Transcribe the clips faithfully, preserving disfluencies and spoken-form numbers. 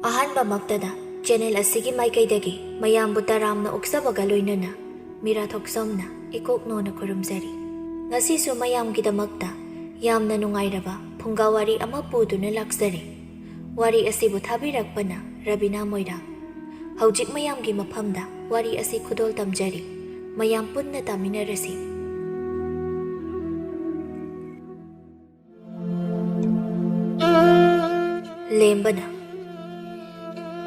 ꯑꯍꯥꯟꯕꯃꯛꯇꯗ channel ꯑꯁꯤꯒꯤ ꯃꯥꯏꯀꯩꯗꯒꯤ ꯃꯌꯥꯝꯕꯨ ꯇꯔꯥꯝꯅ ꯑꯣꯛꯆꯕꯒ ꯂꯣꯏꯅꯅ ꯃꯤꯔꯥ ꯊꯣꯛꯆꯣꯝꯅ ꯏꯀꯣꯛ ꯅꯣꯟꯅ ꯈꯨꯔꯨꯝꯖꯔꯤ꯫ ꯉꯁꯤꯁꯨ ꯃꯌꯥꯝꯒꯤꯗꯃꯛꯇ ꯌꯥꯝꯅ ꯅꯨꯡꯉꯥꯏꯔꯕ ꯐꯨꯡꯒꯥ ꯋꯥꯔꯤ ꯑꯃ ꯄꯨꯗꯨꯅ ꯂꯥꯛꯆꯔꯤ꯫ ꯋꯥꯔꯤ ꯑꯁꯤꯕꯨ ꯊꯥꯕꯤꯔꯛꯄꯅ ꯔꯕꯤꯅꯥ ꯃꯣꯏꯔꯥꯡ꯫ ꯍꯧꯖꯤꯛ ꯃꯌꯥꯝꯒꯤ ꯃꯐꯝꯗ ꯋꯥꯔꯤ ꯑꯁꯤ ꯈꯨꯗꯣꯜ ꯇꯝꯖꯔꯤ꯫ ꯃꯌꯥꯝ ꯄꯨꯟꯅ ꯇꯥꯃꯤꯟꯅꯔꯁꯤ꯫ ꯂꯦꯝꯕꯅ,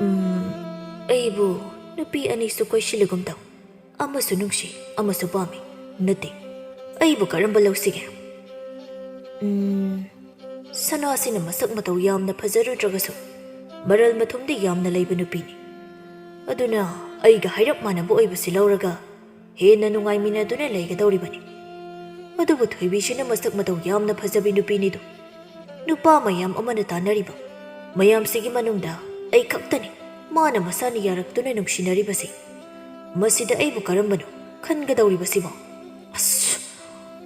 "ꯎꯝ, ꯑꯩꯕꯨ ꯅꯨꯄꯤ ꯑꯅꯤꯁꯨ ꯀꯣꯏꯁꯤꯜꯂꯒꯨꯝ ꯇꯧ꯫ ꯑꯃꯁꯨ ꯅꯨꯡꯁꯤ, ꯑꯃꯁꯨ ꯄꯥꯝꯃꯤ꯫ ꯅꯠꯇꯦ, ꯑꯩꯕꯨ ꯀꯔꯝꯕ ꯂꯧꯁꯤꯒꯦ? ꯎꯝ, ꯁꯅꯥꯁꯤꯅ ꯃꯁꯛ ꯃꯇꯧ ꯌꯥꯝꯅ ꯐꯖꯔꯨꯗ꯭ꯔꯒꯁꯨ ꯃꯔꯜ ꯃꯊꯨꯝꯗꯤ ꯌꯥꯝꯅ ꯂꯩꯕ ꯅꯨꯄꯤꯅꯤ꯫ ꯑꯗꯨꯅ ꯑꯩꯒ ꯍꯥꯏꯔꯞ ꯃꯥꯟꯅꯕ ꯑꯣꯏꯕꯁꯤ ꯂꯧꯔꯒ ꯍꯦꯟꯅ ꯅꯨꯡꯉꯥꯏꯃꯤꯟꯅꯗꯨꯅ ꯂꯩꯒꯗꯧꯔꯤꯕꯅꯤ꯫ ꯑꯗꯨꯕꯨ ꯊꯣꯏꯕꯤꯁꯤꯅ ꯃꯁꯛ ꯃꯇꯧ ꯌꯥꯝꯅ ꯐꯖꯕꯤ ꯅꯨꯄꯤꯅꯤꯗꯣ꯫ ꯅꯨꯄꯥ ꯃꯌꯥꯝ ꯑꯃꯅ ꯇꯥꯟꯅꯔꯤꯕ ꯃꯌꯥꯝꯁꯤꯒꯤ ꯃꯅꯨꯡꯗ ꯑꯩ ꯈꯛꯇꯅꯤ ꯃꯥꯅ ꯃꯁꯥꯅ ꯌꯥꯔꯛꯇꯨꯅ ꯅꯨꯡꯁꯤꯅꯔꯤꯕꯁꯤ꯫ ꯃꯁꯤꯗ ꯑꯩꯕꯨ ꯀꯔꯝꯕꯅꯣ ꯈꯟꯒꯗꯧꯔꯤꯕꯁꯤꯕꯣ? ꯑꯁ,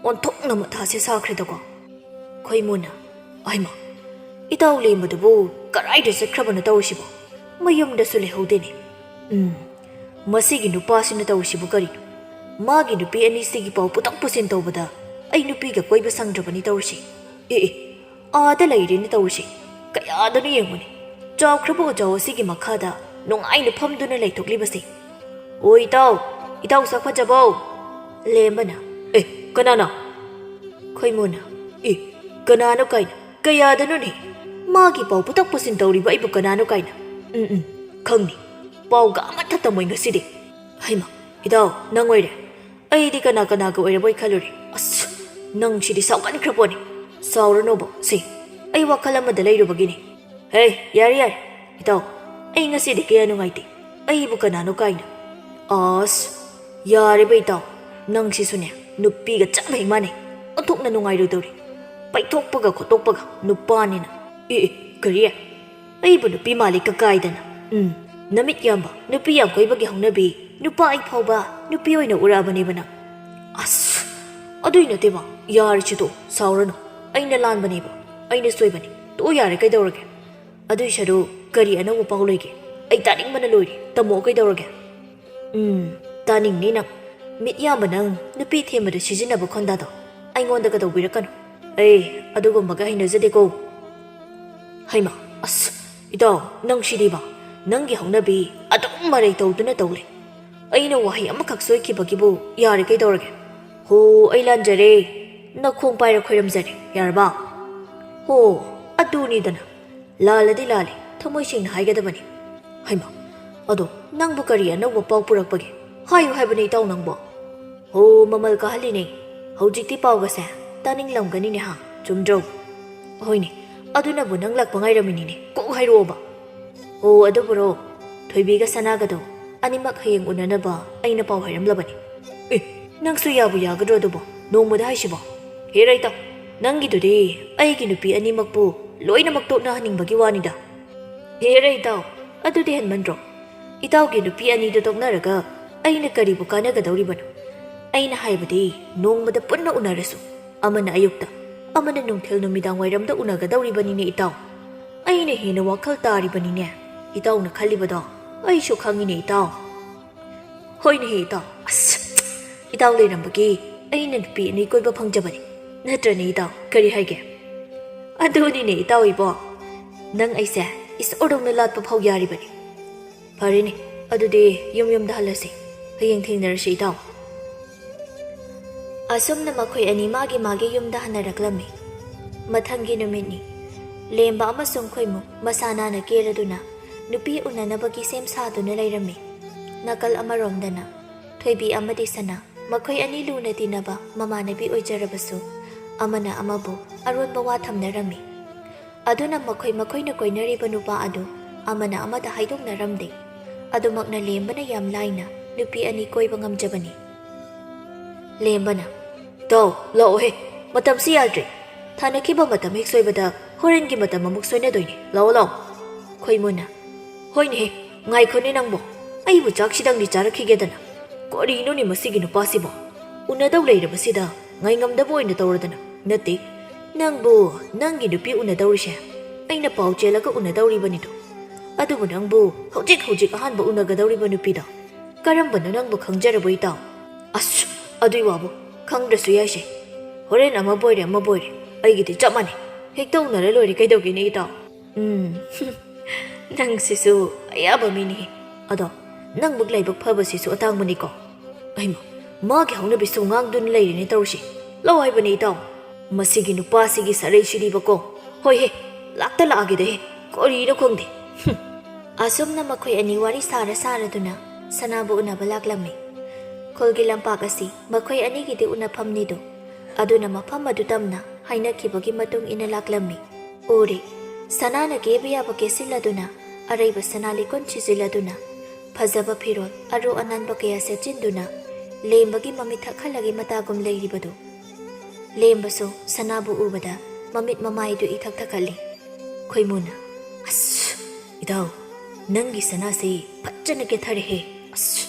ꯑꯣꯟꯊꯣꯛꯅ ꯃꯊꯥꯁꯦ ꯁꯥꯈ꯭ꯔꯦꯗꯀꯣ꯫" ꯈꯣꯏꯃꯨꯅ, "ꯑꯩꯃ, ꯏꯇꯥꯎ ꯂꯦꯝꯕꯗꯨꯕꯨ ꯀꯔꯥꯏꯗ ꯆꯠꯈ꯭ꯔꯕꯅꯣ ꯇꯧꯔꯤꯁꯤꯕꯣ? ꯃꯌꯨꯝꯗꯁꯨ ꯂꯩꯍꯧꯗꯦꯅꯦ꯫ ꯎꯝ, ꯃꯁꯤꯒꯤ ꯅꯨꯄꯥꯁꯤꯅ ꯇꯧꯔꯤꯁꯤꯕꯨ ꯀꯔꯤꯅꯣ? ꯃꯥꯒꯤ ꯅꯨꯄꯤ ꯑꯅꯤꯁꯤꯒꯤ ꯄꯥꯎ ꯄꯨꯇꯛ ꯄꯨꯁꯤꯟ ꯇꯧꯕꯗ ꯑꯩ ꯅꯨꯄꯤꯒ ꯀꯣꯏꯕ ꯁꯪꯗ꯭ꯔꯕꯅꯤ ꯇꯧꯔꯤꯁꯤ꯫ ꯑꯦ, ꯑꯦ, ꯑꯥꯗ ꯂꯩꯔꯦꯅꯦ ꯇꯧꯔꯤꯁꯤ꯫ ꯀꯌꯥꯗꯅꯣ ꯌꯦꯡꯉꯨꯅꯦ꯫ ꯆꯥꯎꯈ꯭ꯔꯕ ꯑꯣꯖꯥ ꯑꯁꯤꯒꯤ ꯃꯈꯥꯗ ꯅꯨꯡꯉꯥꯏꯅ ꯐꯝꯗꯨꯅ ꯂꯩꯊꯣꯛꯂꯤꯕꯁꯦ꯫ ꯑꯣ ꯏꯇꯥꯎ, ꯏꯇꯥꯎ ꯁꯛ ꯐꯖꯕꯧ꯫" ꯂꯦꯝꯕꯅ, "ꯑꯦ, ꯀꯅꯥꯅ?" ꯈꯣꯏꯃꯨꯅ, "ꯑꯦ, ꯀꯅꯥꯅꯣ ꯀꯥꯏꯅ? ꯀꯌꯥꯗꯅꯣꯅꯦ? ꯃꯥꯒꯤ ꯄꯥꯎ ꯄꯨꯇꯛ ꯄꯨꯁꯤꯟ ꯇꯧꯔꯤꯕ ꯑꯩꯕꯨ ꯀꯅꯥꯅꯣ ꯀꯥꯏꯅ? ꯎꯝ, ꯎꯝ, ꯈꯪꯅꯤ꯫ ꯄꯥꯎꯒ ꯑꯃꯠꯇ ꯇꯝꯃꯣꯏ ꯉꯁꯤꯗꯤ꯫ ꯍꯩꯃ, ꯏꯇꯥꯎ, ꯅꯪ ꯑꯣꯏꯔꯦ꯫ ꯑꯩꯗꯤ ꯀꯅꯥ ꯀꯅꯥꯒ ꯑꯣꯏꯔꯕꯣꯏ ꯈꯜꯂꯨꯔꯦ꯫ ꯑꯁ, ꯅꯪꯁꯤꯗꯤ ꯁꯥꯎꯒꯟꯈ꯭ꯔꯄꯣꯠꯅꯤ꯫ ꯁꯥꯎꯔꯅꯣꯕ, ꯁꯦ, ꯑꯩ ꯋꯥꯈꯜ ꯑꯃꯗ ꯂꯩꯔꯨꯕꯒꯤꯅꯤ꯫ ꯍꯦ, ꯌꯥꯔꯦ, ꯌꯥꯔꯦ꯫ ꯏꯇꯥꯎ, ꯑꯩ ꯉꯁꯤꯗꯤ ꯀꯌꯥ ꯅꯨꯡꯉꯥꯏꯇꯦ꯫ ꯑꯩꯕꯨ ꯀꯅꯥꯅꯣ ꯀꯥꯏꯅ꯫ ꯑꯁ, ꯌꯥꯔꯦꯕ ꯏꯇꯥꯎ, ꯅꯪꯁꯤꯁꯨꯅꯦ, ꯅꯨꯄꯤꯒ ꯆꯞ ꯍꯦꯛ ꯃꯥꯟꯅꯩ꯫ ꯑꯣꯟꯊꯣꯛꯅ ꯅꯨꯡꯉꯥꯏꯔꯣꯏꯗꯧꯔꯤ꯫ ꯄꯩꯊꯣꯛꯄꯒ ꯈꯣꯠꯇꯣꯛꯄꯒ ꯅꯨꯄꯥꯅꯤꯅ꯫ ꯑꯦ, ꯑꯦ, ꯀꯔꯤ? ꯑꯩꯕꯨ ꯅꯨꯄꯤ ꯃꯥꯜꯂꯤ ꯀꯀꯥꯏꯗꯅ꯫ ꯎꯝ, ꯅꯃꯤꯠ ꯌꯥꯝꯕ, ꯅꯨꯄꯤ ꯌꯥꯝ ꯀꯣꯏꯕꯒꯤ ꯍꯧꯅꯕꯤ, ꯅꯨꯄꯥ ꯑꯩ ꯐꯥꯎꯕ ꯅꯨꯄꯤ ꯑꯣꯏꯅ ꯎꯔꯛꯑꯕꯅꯦꯕ ꯅꯪ꯫ ꯑꯁ, ꯑꯗꯨꯏ ꯅꯠꯇꯦꯕ, ꯌꯥꯔꯦ ꯁꯤꯗꯣ, ꯁꯥꯎꯔꯅꯨ꯫ ꯑꯩꯅ ꯂꯥꯟꯕꯅꯦꯕ, ꯑꯩꯅ ꯁꯣꯏꯕꯅꯦ꯫ ꯇꯣꯛꯑꯣ ꯌꯥꯔꯦ, ꯀꯩꯗꯧꯔꯒꯦ? ꯑꯗꯨꯏ ꯁꯔꯨꯛ ꯀꯔꯤ ꯑꯅꯧꯕ ꯄꯥꯎ ꯂꯩꯒꯦ? ꯑꯩ ꯇꯥꯅꯤꯡꯕꯅ ꯂꯣꯏꯔꯦ꯫ ꯇꯝꯃꯛꯑꯣ, ꯀꯩꯗꯧꯔꯒꯦ? ꯎꯝ, ꯇꯥꯅꯤꯡꯅꯤ ꯅꯪ꯫ ꯃꯤꯠꯌꯥꯝꯕ ꯅꯪ ꯅꯨꯄꯤ ꯊꯦꯝꯕꯗ ꯁꯤꯖꯤꯟꯅꯕ ꯈꯣꯟꯗꯥꯗꯣ ꯑꯩꯉꯣꯟꯗꯒ ꯇꯧꯕꯤꯔꯛꯀꯅꯨ꯫ ꯑꯩ ꯑꯗꯨꯒꯨꯝꯕꯒ ꯍꯩꯅꯖꯗꯦꯀꯣ꯫ ꯍꯩꯃꯥ, ꯑꯁ, ꯏꯇꯥꯎ, ꯅꯪ ꯁꯤꯗꯤꯕ, ꯅꯪꯒꯤ ꯍꯧꯅꯕꯤ ꯑꯗꯨꯝ ꯃꯔꯩ ꯇꯧꯗꯨꯅ ꯇꯧ ꯂꯩ꯫ ꯑꯩꯅ ꯋꯥꯍꯩ ꯑꯃꯈꯛ ꯁꯣꯏꯈꯤꯕꯒꯤꯕꯨ ꯌꯥꯔꯦ, ꯀꯩꯗꯧꯔꯒꯦ? ꯍꯣ, ꯑꯩ ꯂꯥꯟꯖꯔꯦ꯫ ꯅꯈꯣꯡ ꯄꯥꯏꯔ ꯈꯣꯏꯔꯝꯖꯔꯦ, ꯌꯥꯔꯕ? ꯍꯣ, ꯑꯗꯨꯅꯤꯗꯅ꯫ ꯂꯥꯜꯂꯗꯤ ꯂꯥꯜꯂꯦ, ꯊꯃꯣꯏ ꯁꯦꯡꯅ ꯍꯥꯏꯒꯗꯕꯅꯤ꯫ ꯍꯩꯃꯥ, ꯑꯗꯣ ꯅꯪꯕꯨ ꯀꯔꯤ ꯑꯅꯧꯕ ꯄꯥꯎ ꯄꯨꯔꯛꯄꯒꯦ? ꯍꯥꯏꯌꯨ ꯍꯥꯏꯕꯅꯦ, ꯏꯇꯥꯎ, ꯅꯪꯕꯣ꯫ ꯍꯣ, ꯃꯃꯜ ꯀꯥꯍꯜꯂꯤꯅꯦ꯫ ꯍꯧꯖꯤꯛꯇꯤ ꯄꯥꯎꯒꯁꯦ ꯇꯥꯅꯤꯡꯂꯝꯒꯅꯤꯅꯦ, ꯍꯥ? ꯆꯨꯝꯗ꯭ꯔꯣ? ꯍꯣꯏꯅꯦ, ꯑꯗꯨꯅꯕꯨ ꯅꯪ ꯂꯥꯛꯄ ꯉꯥꯏꯔꯝꯃꯤꯅꯤꯅꯦ꯫ ꯀꯣꯛ ꯍꯥꯏꯔꯛꯑꯣꯕ꯫ ꯍꯣ, ꯑꯗꯨꯕꯨꯔꯣ? ꯊꯣꯏꯕꯤꯒ ꯁꯅꯥꯒꯗꯣ ꯑꯅꯤꯃꯛ ꯍꯌꯦꯡ ꯎꯅꯅꯕ ꯑꯩꯅ ꯄꯥꯎ ꯍꯥꯏꯔꯝꯂꯕꯅꯤ꯫ ꯑꯦ, ꯅꯪꯁꯨ ꯌꯥꯕꯨ ꯌꯥꯒꯗ꯭ꯔꯣ ꯑꯗꯨꯕꯣ? ꯅꯣꯡꯃꯗ ꯍꯥꯏꯁꯤꯕꯣ? ꯍꯦ ꯔꯥꯏꯇꯥ, ꯅꯪꯒꯤꯗꯨꯗꯤ ꯑꯩꯒꯤ ꯅꯨꯄꯤ ꯑꯅꯤꯃꯛꯄꯨ ꯂꯣꯏꯅꯃꯛ ꯇꯣꯛꯅꯍꯟꯅꯤꯡꯕꯒꯤ ꯋꯥꯅꯤꯗ꯫ ꯍꯦꯔꯦ ꯏꯇꯥꯎ, ꯑꯗꯨꯗꯤ ꯍꯦꯟꯃꯟꯗ꯭ꯔꯣ? ꯏꯇꯥꯎꯒꯤ ꯅꯨꯄꯤ ꯑꯅꯤꯗꯨ ꯇꯣꯛꯅꯔꯒ ꯑꯩꯅ ꯀꯔꯤꯕꯨ ꯀꯥꯟꯅꯒꯗꯧꯔꯤꯕꯅꯣ? ꯑꯩꯅ ꯍꯥꯏꯕꯗꯤ, ꯅꯣꯡꯃꯗ ꯄꯨꯟꯅ ꯎꯅꯔꯁꯨ, ꯑꯃꯅ ꯑꯌꯨꯛꯇ, ꯑꯃꯅ ꯅꯨꯡꯊꯤꯜ ꯅꯨꯃꯤꯗꯥꯡ ꯋꯥꯏꯔꯝꯗ ꯎꯅꯒꯗꯧꯔꯤꯕꯅꯤꯅꯦ ꯏꯇꯥꯎ꯫ ꯑꯩꯅ ꯍꯦꯟꯅ ꯋꯥꯈꯜ ꯇꯥꯔꯤꯕꯅꯤꯅꯦ, ꯏꯇꯥꯎꯅ ꯈꯜꯂꯤꯕꯗꯣ ꯑꯩꯁꯨ ꯈꯪꯉꯤꯅꯦ ꯏꯇꯥꯎ꯫ ꯍꯣꯏꯅꯦꯍꯦ ꯏꯇꯥꯎ, ꯑꯁ, ꯏꯇꯥꯎ ꯂꯩꯔꯝꯕꯒꯤ ꯑꯩꯅ ꯅꯨꯄꯤ ꯑꯅꯤ ꯀꯣꯏꯕ ꯐꯪꯖꯕꯅꯤ꯫ ꯅꯠꯇ꯭ꯔꯅꯦ ꯏꯇꯥꯎ, ꯀꯔꯤ ꯍꯥꯏꯒꯦ? ꯑꯗꯨꯅꯤꯅꯦ ꯏꯇꯥꯎ ꯏꯕꯣ, ꯅꯪ ꯑꯩꯁꯦ ꯏꯁꯣꯔꯗꯧꯅ ꯂꯥꯠꯄ ꯐꯥꯎ ꯌꯥꯔꯤꯕꯅꯤ꯫ ꯐꯔꯦꯅꯦ, ꯑꯗꯨꯗꯤ ꯌꯨꯝ ꯌꯨꯝꯗ ꯍꯜꯂꯁꯤ꯫ ꯍꯌꯦꯡ ꯊꯦꯡꯅꯔꯁꯤ ꯏꯇꯥꯎ꯫ ꯑꯁꯨꯝꯅ ꯃꯈꯣꯏ ꯑꯅꯤ ꯃꯥꯒꯤ ꯃꯥꯒꯤ ꯌꯨꯝꯗ ꯍꯟꯅꯔꯛꯂꯝꯃꯤ꯫ ꯃꯊꯪꯒꯤ ꯅꯨꯃꯤꯠꯅꯤ꯫ ꯂꯦꯝꯕ ꯑꯃꯁꯨꯡ ꯈꯣꯏꯃꯨ ꯃꯁꯥ ꯅꯥꯟꯅ ꯀꯦꯔꯗꯨꯅ ꯅꯨꯄꯤ ꯎꯅꯅꯕꯒꯤ ꯁꯦꯝ ꯁꯥꯗꯨꯅ ꯂꯩꯔꯝꯃꯤ꯫ ꯅꯥꯀꯜ ꯑꯃꯔꯣꯝꯗꯅ ꯊꯣꯏꯕꯤ ꯑꯃꯗꯤ ꯁꯅꯥ, ꯃꯈꯣꯏ ꯑꯅꯤ ꯂꯨꯅ ꯇꯤꯟꯅꯕ ꯃꯃꯥꯟꯅꯕꯤ ꯑꯣꯏꯖꯔꯕꯁꯨ, ꯑꯃꯅ ꯑꯃꯕꯨ ꯑꯔꯣꯟꯕ ꯋꯥ ꯊꯝꯅꯔꯝꯃꯤ꯫ ꯑꯗꯨꯅ ꯃꯈꯣꯏ ꯃꯈꯣꯏꯅ ꯀꯣꯏꯅꯔꯤꯕ ꯅꯨꯄꯥ ꯑꯗꯨ ꯑꯃꯅ ꯑꯃꯗ ꯍꯥꯏꯗꯣꯛꯅꯔꯝꯗꯦ꯫ ꯑꯗꯨꯃꯛꯅ ꯂꯦꯝꯕꯅ ꯌꯥꯝ ꯂꯥꯏꯅ ꯅꯨꯄꯤ ꯑꯅꯤ ꯀꯣꯏꯕ ꯉꯝꯖꯕꯅꯤ꯫ ꯂꯦꯝꯕꯅ, "ꯇꯧ, ꯂꯥꯛꯑꯣꯍꯦ, ꯃꯇꯝꯁꯤ ꯌꯥꯗ꯭ꯔꯦ꯫ ꯊꯥꯅꯈꯤꯕ ꯃꯇꯝ ꯍꯦꯛ ꯁꯣꯏꯕꯗ ꯍꯣꯔꯦꯟꯒꯤ ꯃꯇꯝ ꯑꯃꯨꯛ ꯁꯣꯏꯅꯗꯣꯏꯅꯦ꯫ ꯂꯥꯛꯑꯣ, ꯂꯥꯛꯑꯣ꯫" ꯈꯣꯏꯃꯨꯅ, "ꯍꯣꯏꯅꯦꯍꯦ, ꯉꯥꯏꯈꯣꯅꯦ ꯅꯪꯕꯣ, ꯑꯩꯕꯨ ꯆꯥꯛꯁꯤꯗꯪꯗꯤ ꯆꯥꯔꯛꯈꯤꯒꯦꯗꯅ꯫ ꯀꯔꯤꯅꯣꯅꯦ ꯃꯁꯤꯒꯤ ꯅꯨꯄꯥꯁꯤꯕꯣ? ꯎꯅꯗꯧ ꯂꯩꯔꯕꯁꯤꯗ ꯉꯥꯏꯉꯝꯗꯕ ꯑꯣꯏꯅ ꯇꯧꯔꯗꯅ꯫ ꯅꯠꯇꯦ, ꯅꯪꯕꯨ ꯅꯪꯒꯤ ꯅꯨꯄꯤ ꯎꯅꯗꯧꯔꯤꯁꯦ ꯑꯩꯅ ꯄꯥꯎ ꯆꯦꯜꯂꯒ ꯎꯅꯗꯧꯔꯤꯕꯅꯤꯗꯣ꯫ ꯑꯗꯨꯕꯨ ꯅꯪꯕꯨ ꯍꯧꯖꯤꯛ ꯍꯧꯖꯤꯛ ꯑꯍꯥꯟꯕ ꯎꯅꯒꯗꯧꯔꯤꯕ ꯅꯨꯄꯤꯗꯣ ꯀꯔꯝꯕꯅꯣ ꯅꯪꯕꯨ ꯈꯪꯖꯔꯕꯣ ꯏꯇꯥꯎ? ꯑꯁ, ꯑꯗꯨꯏ ꯋꯥꯕꯨ ꯈꯪꯗ꯭ꯔꯁꯨ ꯌꯥꯏꯁꯦ꯫ ꯍꯣꯔꯦꯟ ꯑꯃꯕꯨ ꯑꯣꯏꯔꯦ ꯑꯃꯕꯨ ꯑꯣꯏꯔꯦ, ꯑꯩꯒꯤꯗꯤ ꯆꯞ ꯃꯥꯟꯅꯩ꯫ ꯍꯦꯛꯇ ꯎꯅꯔ ꯂꯣꯏꯔꯦ ꯀꯩꯗꯧꯒꯦꯅꯦ ꯏꯇꯥꯎ? ꯎꯝ, ꯅꯪꯁꯤꯁꯨ ꯑꯌꯥꯕ ꯃꯤꯅꯤꯍꯦ꯫ ꯑꯗꯣ ꯅꯪꯃꯨꯛ ꯂꯥꯏꯕꯛ ꯐꯕꯁꯤꯁꯨ ꯑꯇꯥꯡꯕꯅꯤꯀꯣ꯫ ꯑꯩꯃ, ꯃꯥꯒꯤ ꯍꯧꯅꯕꯤ ꯁꯨꯉꯥꯡꯗꯨꯅ ꯂꯩꯔꯦꯅꯦ ꯇꯧꯔꯤꯁꯦ꯫ ꯂꯧ ꯍꯥꯏꯕꯅꯦ ꯏꯇꯥꯎ꯫ ꯃꯁꯤꯒꯤ ꯅꯨꯄꯥꯁꯤꯒꯤ ꯁꯔꯩꯁꯤꯗꯤꯕꯀꯣ꯫ ꯍꯣꯏꯍꯦ, ꯂꯥꯛꯇ ꯂꯥꯛꯑꯒꯦꯗꯍꯦ꯫ ꯀꯔꯤꯅꯣ ꯈꯪꯗꯦ꯫ ꯍꯨꯝ꯫ ꯑꯁꯨꯝꯅ ꯃꯈꯣꯏ ꯑꯅꯤ ꯋꯥꯔꯤ ꯁꯥꯔ ꯁꯥꯔꯗꯨꯅ ꯁꯅꯥꯕꯨ ꯎꯅꯕ ꯂꯥꯛꯂꯝꯃꯤ꯫ ꯈꯨꯜꯒꯤ ꯂꯝꯄꯥꯛ ꯑꯁꯤ ꯃꯈꯣꯏ ꯑꯅꯤꯒꯤꯗꯤ ꯎꯅꯐꯝꯅꯤꯗꯣ꯫ ꯑꯗꯨꯅ ꯃꯐꯝ ꯑꯗꯨ ꯇꯝꯅ ꯍꯥꯏꯅꯈꯤꯕꯒꯤ ꯃꯇꯨꯡ ꯏꯟꯅ ꯂꯥꯛꯂꯝꯃꯤ꯫ ꯎꯔꯦ, ꯁꯅꯥꯅ ꯀꯦꯕ ꯌꯥꯕ ꯀꯦꯁꯤꯜꯂꯗꯨꯅ, ꯑꯔꯩꯕ ꯁꯅꯥ ꯂꯤꯛꯀꯣꯟ ꯁꯤꯖꯤꯜꯂꯗꯨꯅ, ꯐꯖꯕ ꯐꯤꯔꯣꯜ ꯑꯔꯨ ꯑꯅꯥꯟꯕ ꯀꯌꯥ ꯁꯦꯠꯆꯤꯟꯗꯨꯅ, ꯂꯦꯝꯕꯒꯤ ꯃꯃꯤꯠ ꯊꯛꯍꯜꯂꯒꯦ ꯃꯇꯥꯒꯨꯝ ꯂꯩꯔꯤꯕꯗꯨ꯫ ꯂꯦꯝꯕꯁꯨ ꯁꯅꯥꯕꯨ ꯎꯕꯗ ꯃꯃꯤꯠ ꯃꯃꯥꯏꯗꯨ ꯏꯊꯛ ꯊꯛꯀꯠꯂꯤ꯫ ꯈꯣꯏꯃꯨꯅ, "ꯑꯁ, ꯏꯇꯥꯎ, ꯅꯪꯒꯤ ꯁꯅꯥꯁꯦ ꯐꯖꯅ ꯀꯦꯊꯔꯦꯍꯦ꯫ ꯑꯁ,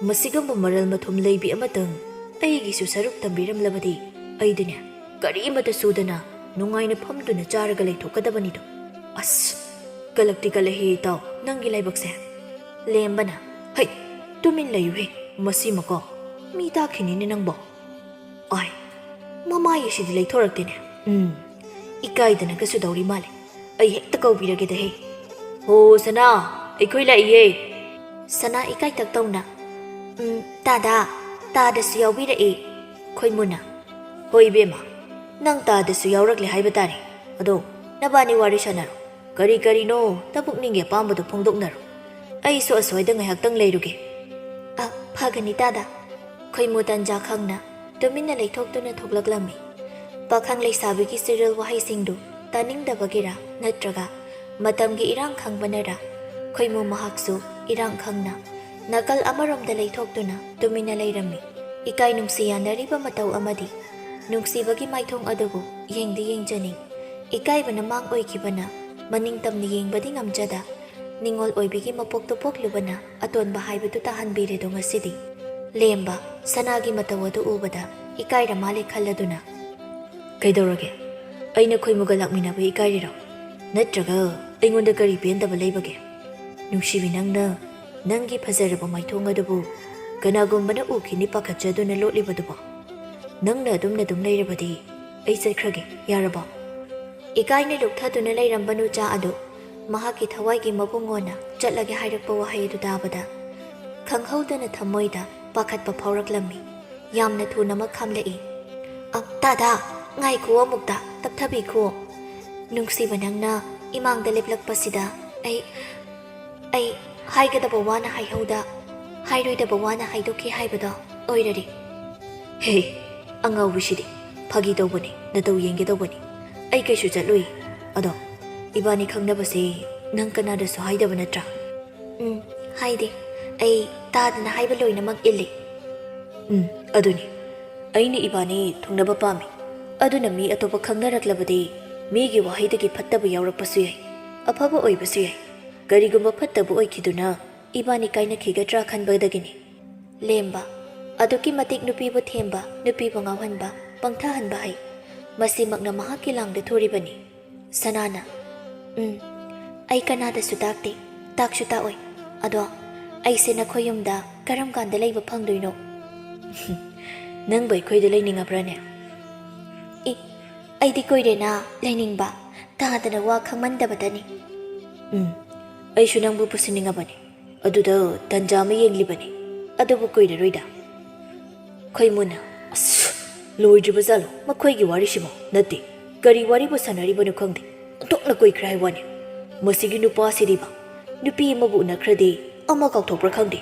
ꯃꯁꯤꯒꯨꯝꯕ ꯃꯔꯜ ꯃꯊꯨꯝ ꯂꯩꯕꯤ ꯑꯃꯇꯪ ꯑꯩꯒꯤꯁꯨ ꯁꯔꯨꯛ ꯇꯝꯕꯤꯔꯝꯂꯕꯗꯤ ꯑꯩꯗꯤꯅꯦ ꯀꯔꯤꯃꯇ ꯁꯨꯗꯅ ꯅꯨꯡꯉꯥꯏꯅ ꯐꯝꯗꯨꯅ ꯆꯥꯔꯒ ꯂꯩꯊꯣꯛꯀꯗꯕꯅꯤꯗꯣ꯫ ꯑꯁ, ꯀꯂꯛꯇꯤ ꯀꯂꯛꯍꯦ ꯏꯇꯥꯎ, ꯅꯪꯒꯤ ꯂꯥꯏꯕꯛꯁꯦ꯫" ꯂꯦꯝꯕꯅ, "ꯍꯩ, ꯇꯨꯃꯤꯟ ꯂꯩꯌꯨꯍꯦ, ꯃꯁꯤꯃꯀꯣ꯫ ꯃꯤ ꯇꯥꯈꯤꯅꯤꯅꯦ ꯅꯪꯕꯣ꯫ ꯑꯥꯏ, ꯃꯃꯥꯏ ꯑꯁꯤꯗꯤ ꯂꯩꯊꯣꯔꯛꯇꯦꯅꯦ꯫ ꯎꯝ, ꯏꯀꯥꯏꯗꯅꯒꯁꯨ ꯇꯧꯔꯤ ꯃꯥꯜꯂꯦ꯫ ꯑꯩ ꯍꯦꯛꯇ ꯀꯧꯕꯤꯔꯒꯦꯗ ꯍꯦ꯫ ꯍꯣ ꯁꯅꯥ, ꯑꯩꯈꯣꯏ ꯂꯥꯛꯏꯌꯦ꯫" ꯁꯅꯥ ꯏꯀꯥꯏ ꯇꯛ ꯇꯧꯅ, "ꯎꯝ, ꯇꯥꯗ, ꯇꯥꯗꯁꯨ ꯌꯥꯎꯕꯤꯔꯛꯑꯦ꯫" ꯈꯣꯏꯃꯨꯅ, "ꯍꯣꯏ ꯏꯕꯦꯝꯃ, ꯅꯪ ꯇꯥꯗꯁꯨ ꯌꯥꯎꯔꯛꯂꯦ ꯍꯥꯏꯕ ꯇꯥꯔꯦ꯫ ꯑꯗꯣ ꯅꯕꯥꯅꯤ ꯋꯥꯔꯤ ꯁꯥꯟꯅꯔꯣ꯫ ꯀꯔꯤ ꯀꯔꯤꯅꯣ ꯅꯄꯨꯛꯅꯤꯡꯒꯤ ꯑꯄꯥꯝꯕꯗꯣ ꯐꯣꯡꯗꯣꯛꯅꯔꯣ꯫ ꯑꯩꯁꯨ ꯑꯁ꯭ꯋꯥꯏꯗ ꯉꯥꯏꯍꯥꯛꯇꯪ ꯂꯩꯔꯨꯒꯦ꯫" "ꯑ, ꯐꯒꯅꯤ ꯇꯥꯗ꯫" ꯈꯣꯏꯃꯨ ꯇꯟꯖꯥ ꯈꯪꯅ ꯇꯨꯃꯤꯟꯅ ꯂꯩꯊꯣꯛꯇꯨꯅ ꯊꯣꯛꯂꯛꯂꯝꯃꯤ꯫ ꯄꯥꯈꯪ ꯂꯩꯁꯥꯕꯤꯒꯤ ꯆꯤꯔꯤꯜ ꯋꯥꯍꯩꯁꯤꯡꯗꯨ ꯇꯥꯅꯤꯡꯗꯕꯒꯤꯔꯥ ꯅꯠꯇ꯭ꯔꯒ ꯃꯇꯝꯒꯤ ꯏꯔꯥꯡ ꯈꯪꯕꯅꯔꯥ, ꯈꯣꯏꯃꯨ ꯃꯍꯥꯛꯁꯨ ꯏꯔꯥꯡ ꯈꯪꯅ ꯅꯥꯀꯜ ꯑꯃꯔꯣꯝꯗ ꯂꯩꯊꯣꯛꯇꯨꯅ ꯇꯨꯃꯤꯟꯅ ꯂꯩꯔꯝꯃꯤ꯫ ꯏꯀꯥꯏ ꯅꯨꯡꯁꯤ ꯌꯥꯅꯔꯤꯕ ꯃꯇꯧ ꯑꯃꯗꯤ ꯅꯨꯡꯁꯤꯕꯒꯤ ꯃꯥꯏꯊꯣꯡ ꯑꯗꯨꯕꯨ ꯌꯦꯡꯗꯤ ꯌꯦꯡꯖꯅꯤꯡ꯫ ꯏꯀꯥꯏꯕꯅ ꯃꯥꯡ ꯑꯣꯏꯈꯤꯕꯅ ꯃꯅꯤꯡ ꯇꯝꯅ ꯌꯦꯡꯕꯗꯤ ꯉꯝꯖꯗ, ꯅꯤꯡꯉꯣꯜ ꯑꯣꯏꯕꯤꯒꯤ ꯃꯄꯣꯛꯇ ꯄꯣꯛꯂꯨꯕꯅ ꯑꯇꯣꯟꯕ ꯍꯥꯏꯕꯗꯨ ꯇꯥꯍꯟꯕꯤꯔꯦꯗꯣ ꯉꯁꯤꯗꯤ꯫ ꯂꯦꯝꯕ ꯁꯅꯥꯒꯤ ꯃꯇꯧ ꯑꯗꯨ ꯎꯕꯗ ꯏꯀꯥꯏꯔ ꯃꯥꯜꯂꯦ ꯈꯜꯂꯗꯨꯅ, "ꯀꯩꯗꯧꯔꯒꯦ? ꯑꯩꯅ ꯈꯣꯏꯃꯨꯒ ꯂꯥꯛꯃꯤꯟꯅꯕ ꯏꯀꯥꯏꯔꯤꯔꯣ? ꯅꯠꯇ꯭ꯔꯒ ꯑꯩꯉꯣꯟꯗ ꯀꯔꯤ ꯄꯦꯟꯗꯕ ꯂꯩꯕꯒꯦ? ꯅꯨꯡꯁꯤꯕꯤ, ꯅꯪꯅ ꯅꯪꯒꯤ ꯐꯖꯔꯕ ꯃꯥꯏꯊꯣꯡ ꯑꯗꯨꯕꯨ ꯀꯅꯥꯒꯨꯝꯕꯅ ꯎꯈꯤꯅꯤ ꯄꯥꯈꯠꯆꯗꯨꯅ ꯂꯣꯠꯂꯤꯕꯗꯨꯕꯣ? ꯅꯪꯅ ꯑꯗꯨꯝꯅ ꯑꯗꯨꯝ ꯂꯩꯔꯕꯗꯤ ꯑꯩ ꯆꯠꯈ꯭ꯔꯒꯦ, ꯌꯥꯔꯕꯣ? ꯏꯀꯥꯏꯅ ꯂꯨꯞꯊꯗꯨꯅ ꯂꯩꯔꯝꯕ ꯅꯨꯆꯥ ꯑꯗꯨ ꯃꯍꯥꯛꯀꯤ ꯊꯋꯥꯏꯒꯤ ꯃꯕꯨꯡꯉꯣꯅ ꯆꯠꯂꯒꯦ ꯍꯥꯏꯔꯛꯄ ꯋꯥꯍꯩ ꯑꯗꯨ ꯇꯥꯕꯗ ꯈꯪꯍꯧꯗꯅ ꯊꯃꯣꯏꯗ ꯄꯥꯈꯠꯄ ꯐꯥꯎꯔꯛꯂꯝꯃꯤ꯫ ꯌꯥꯝꯅ ꯊꯨꯅꯃꯛ ꯈꯥꯝꯂꯛꯏ꯫ "ꯑ, ꯇꯥꯗꯥ, ꯉꯥꯏꯈꯨꯑꯣ, ꯑꯃꯨꯛꯇ ꯇꯞꯊꯕꯤꯈꯨꯑꯣ꯫ ꯅꯨꯡꯁꯤꯕ, ꯅꯪꯅ ꯏꯃꯥꯡꯗ ꯂꯦꯞꯂꯛꯄꯁꯤꯗ ꯑꯩ, ꯑꯩ ꯍꯥꯏꯒꯗꯕ ꯋꯥꯅ ꯍꯥꯏꯍꯧꯗ, ꯍꯥꯏꯔꯣꯏꯗꯕ ꯋꯥꯅ ꯍꯥꯏꯗꯣꯛꯈꯤ ꯍꯥꯏꯕꯗꯣ ꯑꯣꯏꯔꯔꯦ꯫" "ꯍꯦ, ꯑꯉꯥꯎꯕꯤꯁꯤꯗꯤ ꯐꯥꯒꯤ ꯇꯧꯕꯅꯤ, ꯅꯇꯧ ꯌꯦꯡꯒꯦ ꯇꯧꯕꯅꯤ꯫ ꯑꯩ ꯀꯩꯁꯨ ꯆꯠꯂꯨꯏ꯫ ꯑꯗꯣ ꯏꯕꯥꯅꯤ ꯈꯪꯅꯕꯁꯦ ꯅꯪ ꯀꯅꯥꯗꯁꯨ ꯍꯥꯏꯗꯕ ꯅꯠꯇ꯭ꯔꯥ?" "ꯎꯝ, ꯍꯥꯏꯗꯦ꯫ ꯑꯩ ꯇꯥꯗꯅ ꯍꯥꯏꯕ ꯂꯣꯏꯅꯃꯛ ꯏꯜꯂꯤ꯫" "ꯎꯝ, ꯑꯗꯨꯅꯤ꯫ ꯑꯩꯅ ꯏꯕꯥꯅꯤ ꯊꯨꯡꯅꯕ ꯄꯥꯝꯃꯤ꯫ ꯑꯗꯨꯅ ꯃꯤ ꯑꯇꯣꯞꯄ ꯈꯪꯅꯔꯛꯂꯕꯗꯤ ꯃꯤꯒꯤ ꯋꯥꯍꯩꯗꯒꯤ ꯐꯠꯇꯕ ꯌꯥꯎꯔꯛꯄꯁꯨ ꯌꯥꯏ, ꯑꯐꯕ ꯑꯣꯏꯕꯁꯨ ꯌꯥꯏ꯫ ꯀꯔꯤꯒꯨꯝꯕ ꯐꯠꯇꯕ ꯑꯣꯏꯈꯤꯗꯨꯅ ꯏꯕꯥꯅꯤ ꯀꯥꯏꯅꯈꯤꯒꯗ꯭ꯔꯥ ꯈꯟꯕꯗꯒꯤꯅꯤ꯫" ꯂꯦꯝꯕ, ꯑꯗꯨꯛꯀꯤ ꯃꯇꯤꯛ ꯅꯨꯄꯤꯕꯨ ꯊꯦꯝꯕ, ꯅꯨꯄꯤꯕꯨ ꯉꯥꯎꯍꯟꯕ, ꯄꯪꯊꯍꯟꯕ ꯍꯩ꯫ ꯃꯁꯤꯃꯛꯅ ꯃꯍꯥꯛꯀꯤ ꯂꯥꯡꯗ ꯊꯨꯔꯤꯕꯅꯤ꯫ ꯁꯅꯥꯅ, "ꯎꯝ, ꯑꯩ ꯀꯅꯥꯗꯁꯨ ꯇꯥꯛꯇꯦ, ꯇꯥꯛꯁꯨ ꯇꯥꯛꯑꯣꯏ꯫ ꯑꯗꯣ ꯑꯩꯁꯦ ꯅꯈꯣꯏ ꯌꯨꯝꯗ ꯀꯔꯝ ꯀꯥꯟꯗ ꯂꯩꯕ ꯐꯪꯗꯣꯏꯅꯣ?" "ꯅꯪꯕꯨ ꯑꯩꯈꯣꯏꯗ ꯂꯩꯅꯤꯡꯉꯕ꯭ꯔꯥꯅꯦ?" "ꯏ, ꯑꯩꯗꯤ ꯀꯨꯏꯔꯦꯅ ꯂꯩꯅꯤꯡꯕ, ꯇꯥꯗꯅ ꯋꯥ ꯈꯪꯃꯟꯗꯕꯗꯅꯤ꯫" "ꯎꯝ, ꯑꯩꯁꯨ ꯅꯪꯕꯨ ꯄꯨꯁꯤꯟꯅꯤꯡꯉꯕꯅꯤ꯫ ꯑꯗꯨꯗ ꯇꯟꯖꯥ ꯑꯃ ꯌꯦꯡꯂꯤꯕꯅꯤ, ꯑꯗꯨꯕꯨ ꯀꯨꯏꯔꯔꯣꯏꯗ꯫" ꯈꯣꯏꯃꯨꯅ, "ꯑꯁ, ꯂꯣꯏꯗ꯭ꯔꯤꯕ ꯖꯥꯠꯂꯣ ꯃꯈꯣꯏꯒꯤ ꯋꯥꯔꯤꯁꯤꯕꯣ? ꯅꯠꯇꯦ, ꯀꯔꯤ ꯋꯥꯔꯤꯕꯨ ꯁꯥꯟꯅꯔꯤꯕꯅꯣ ꯈꯪꯗꯦ, ꯑꯣꯟꯊꯣꯛꯅ ꯀꯨꯏꯈ꯭ꯔꯦ ꯍꯥꯏ ꯋꯥꯅꯤ꯫ ꯃꯁꯤꯒꯤ ꯅꯨꯄꯥꯁꯤꯗꯤꯕ, ꯅꯨꯄꯤ ꯑꯃꯕꯨ ꯎꯅꯈ꯭ꯔꯗꯤ ꯑꯃ ꯀꯥꯎꯊꯣꯛꯄ꯭ꯔꯥ ꯈꯪꯗꯦ,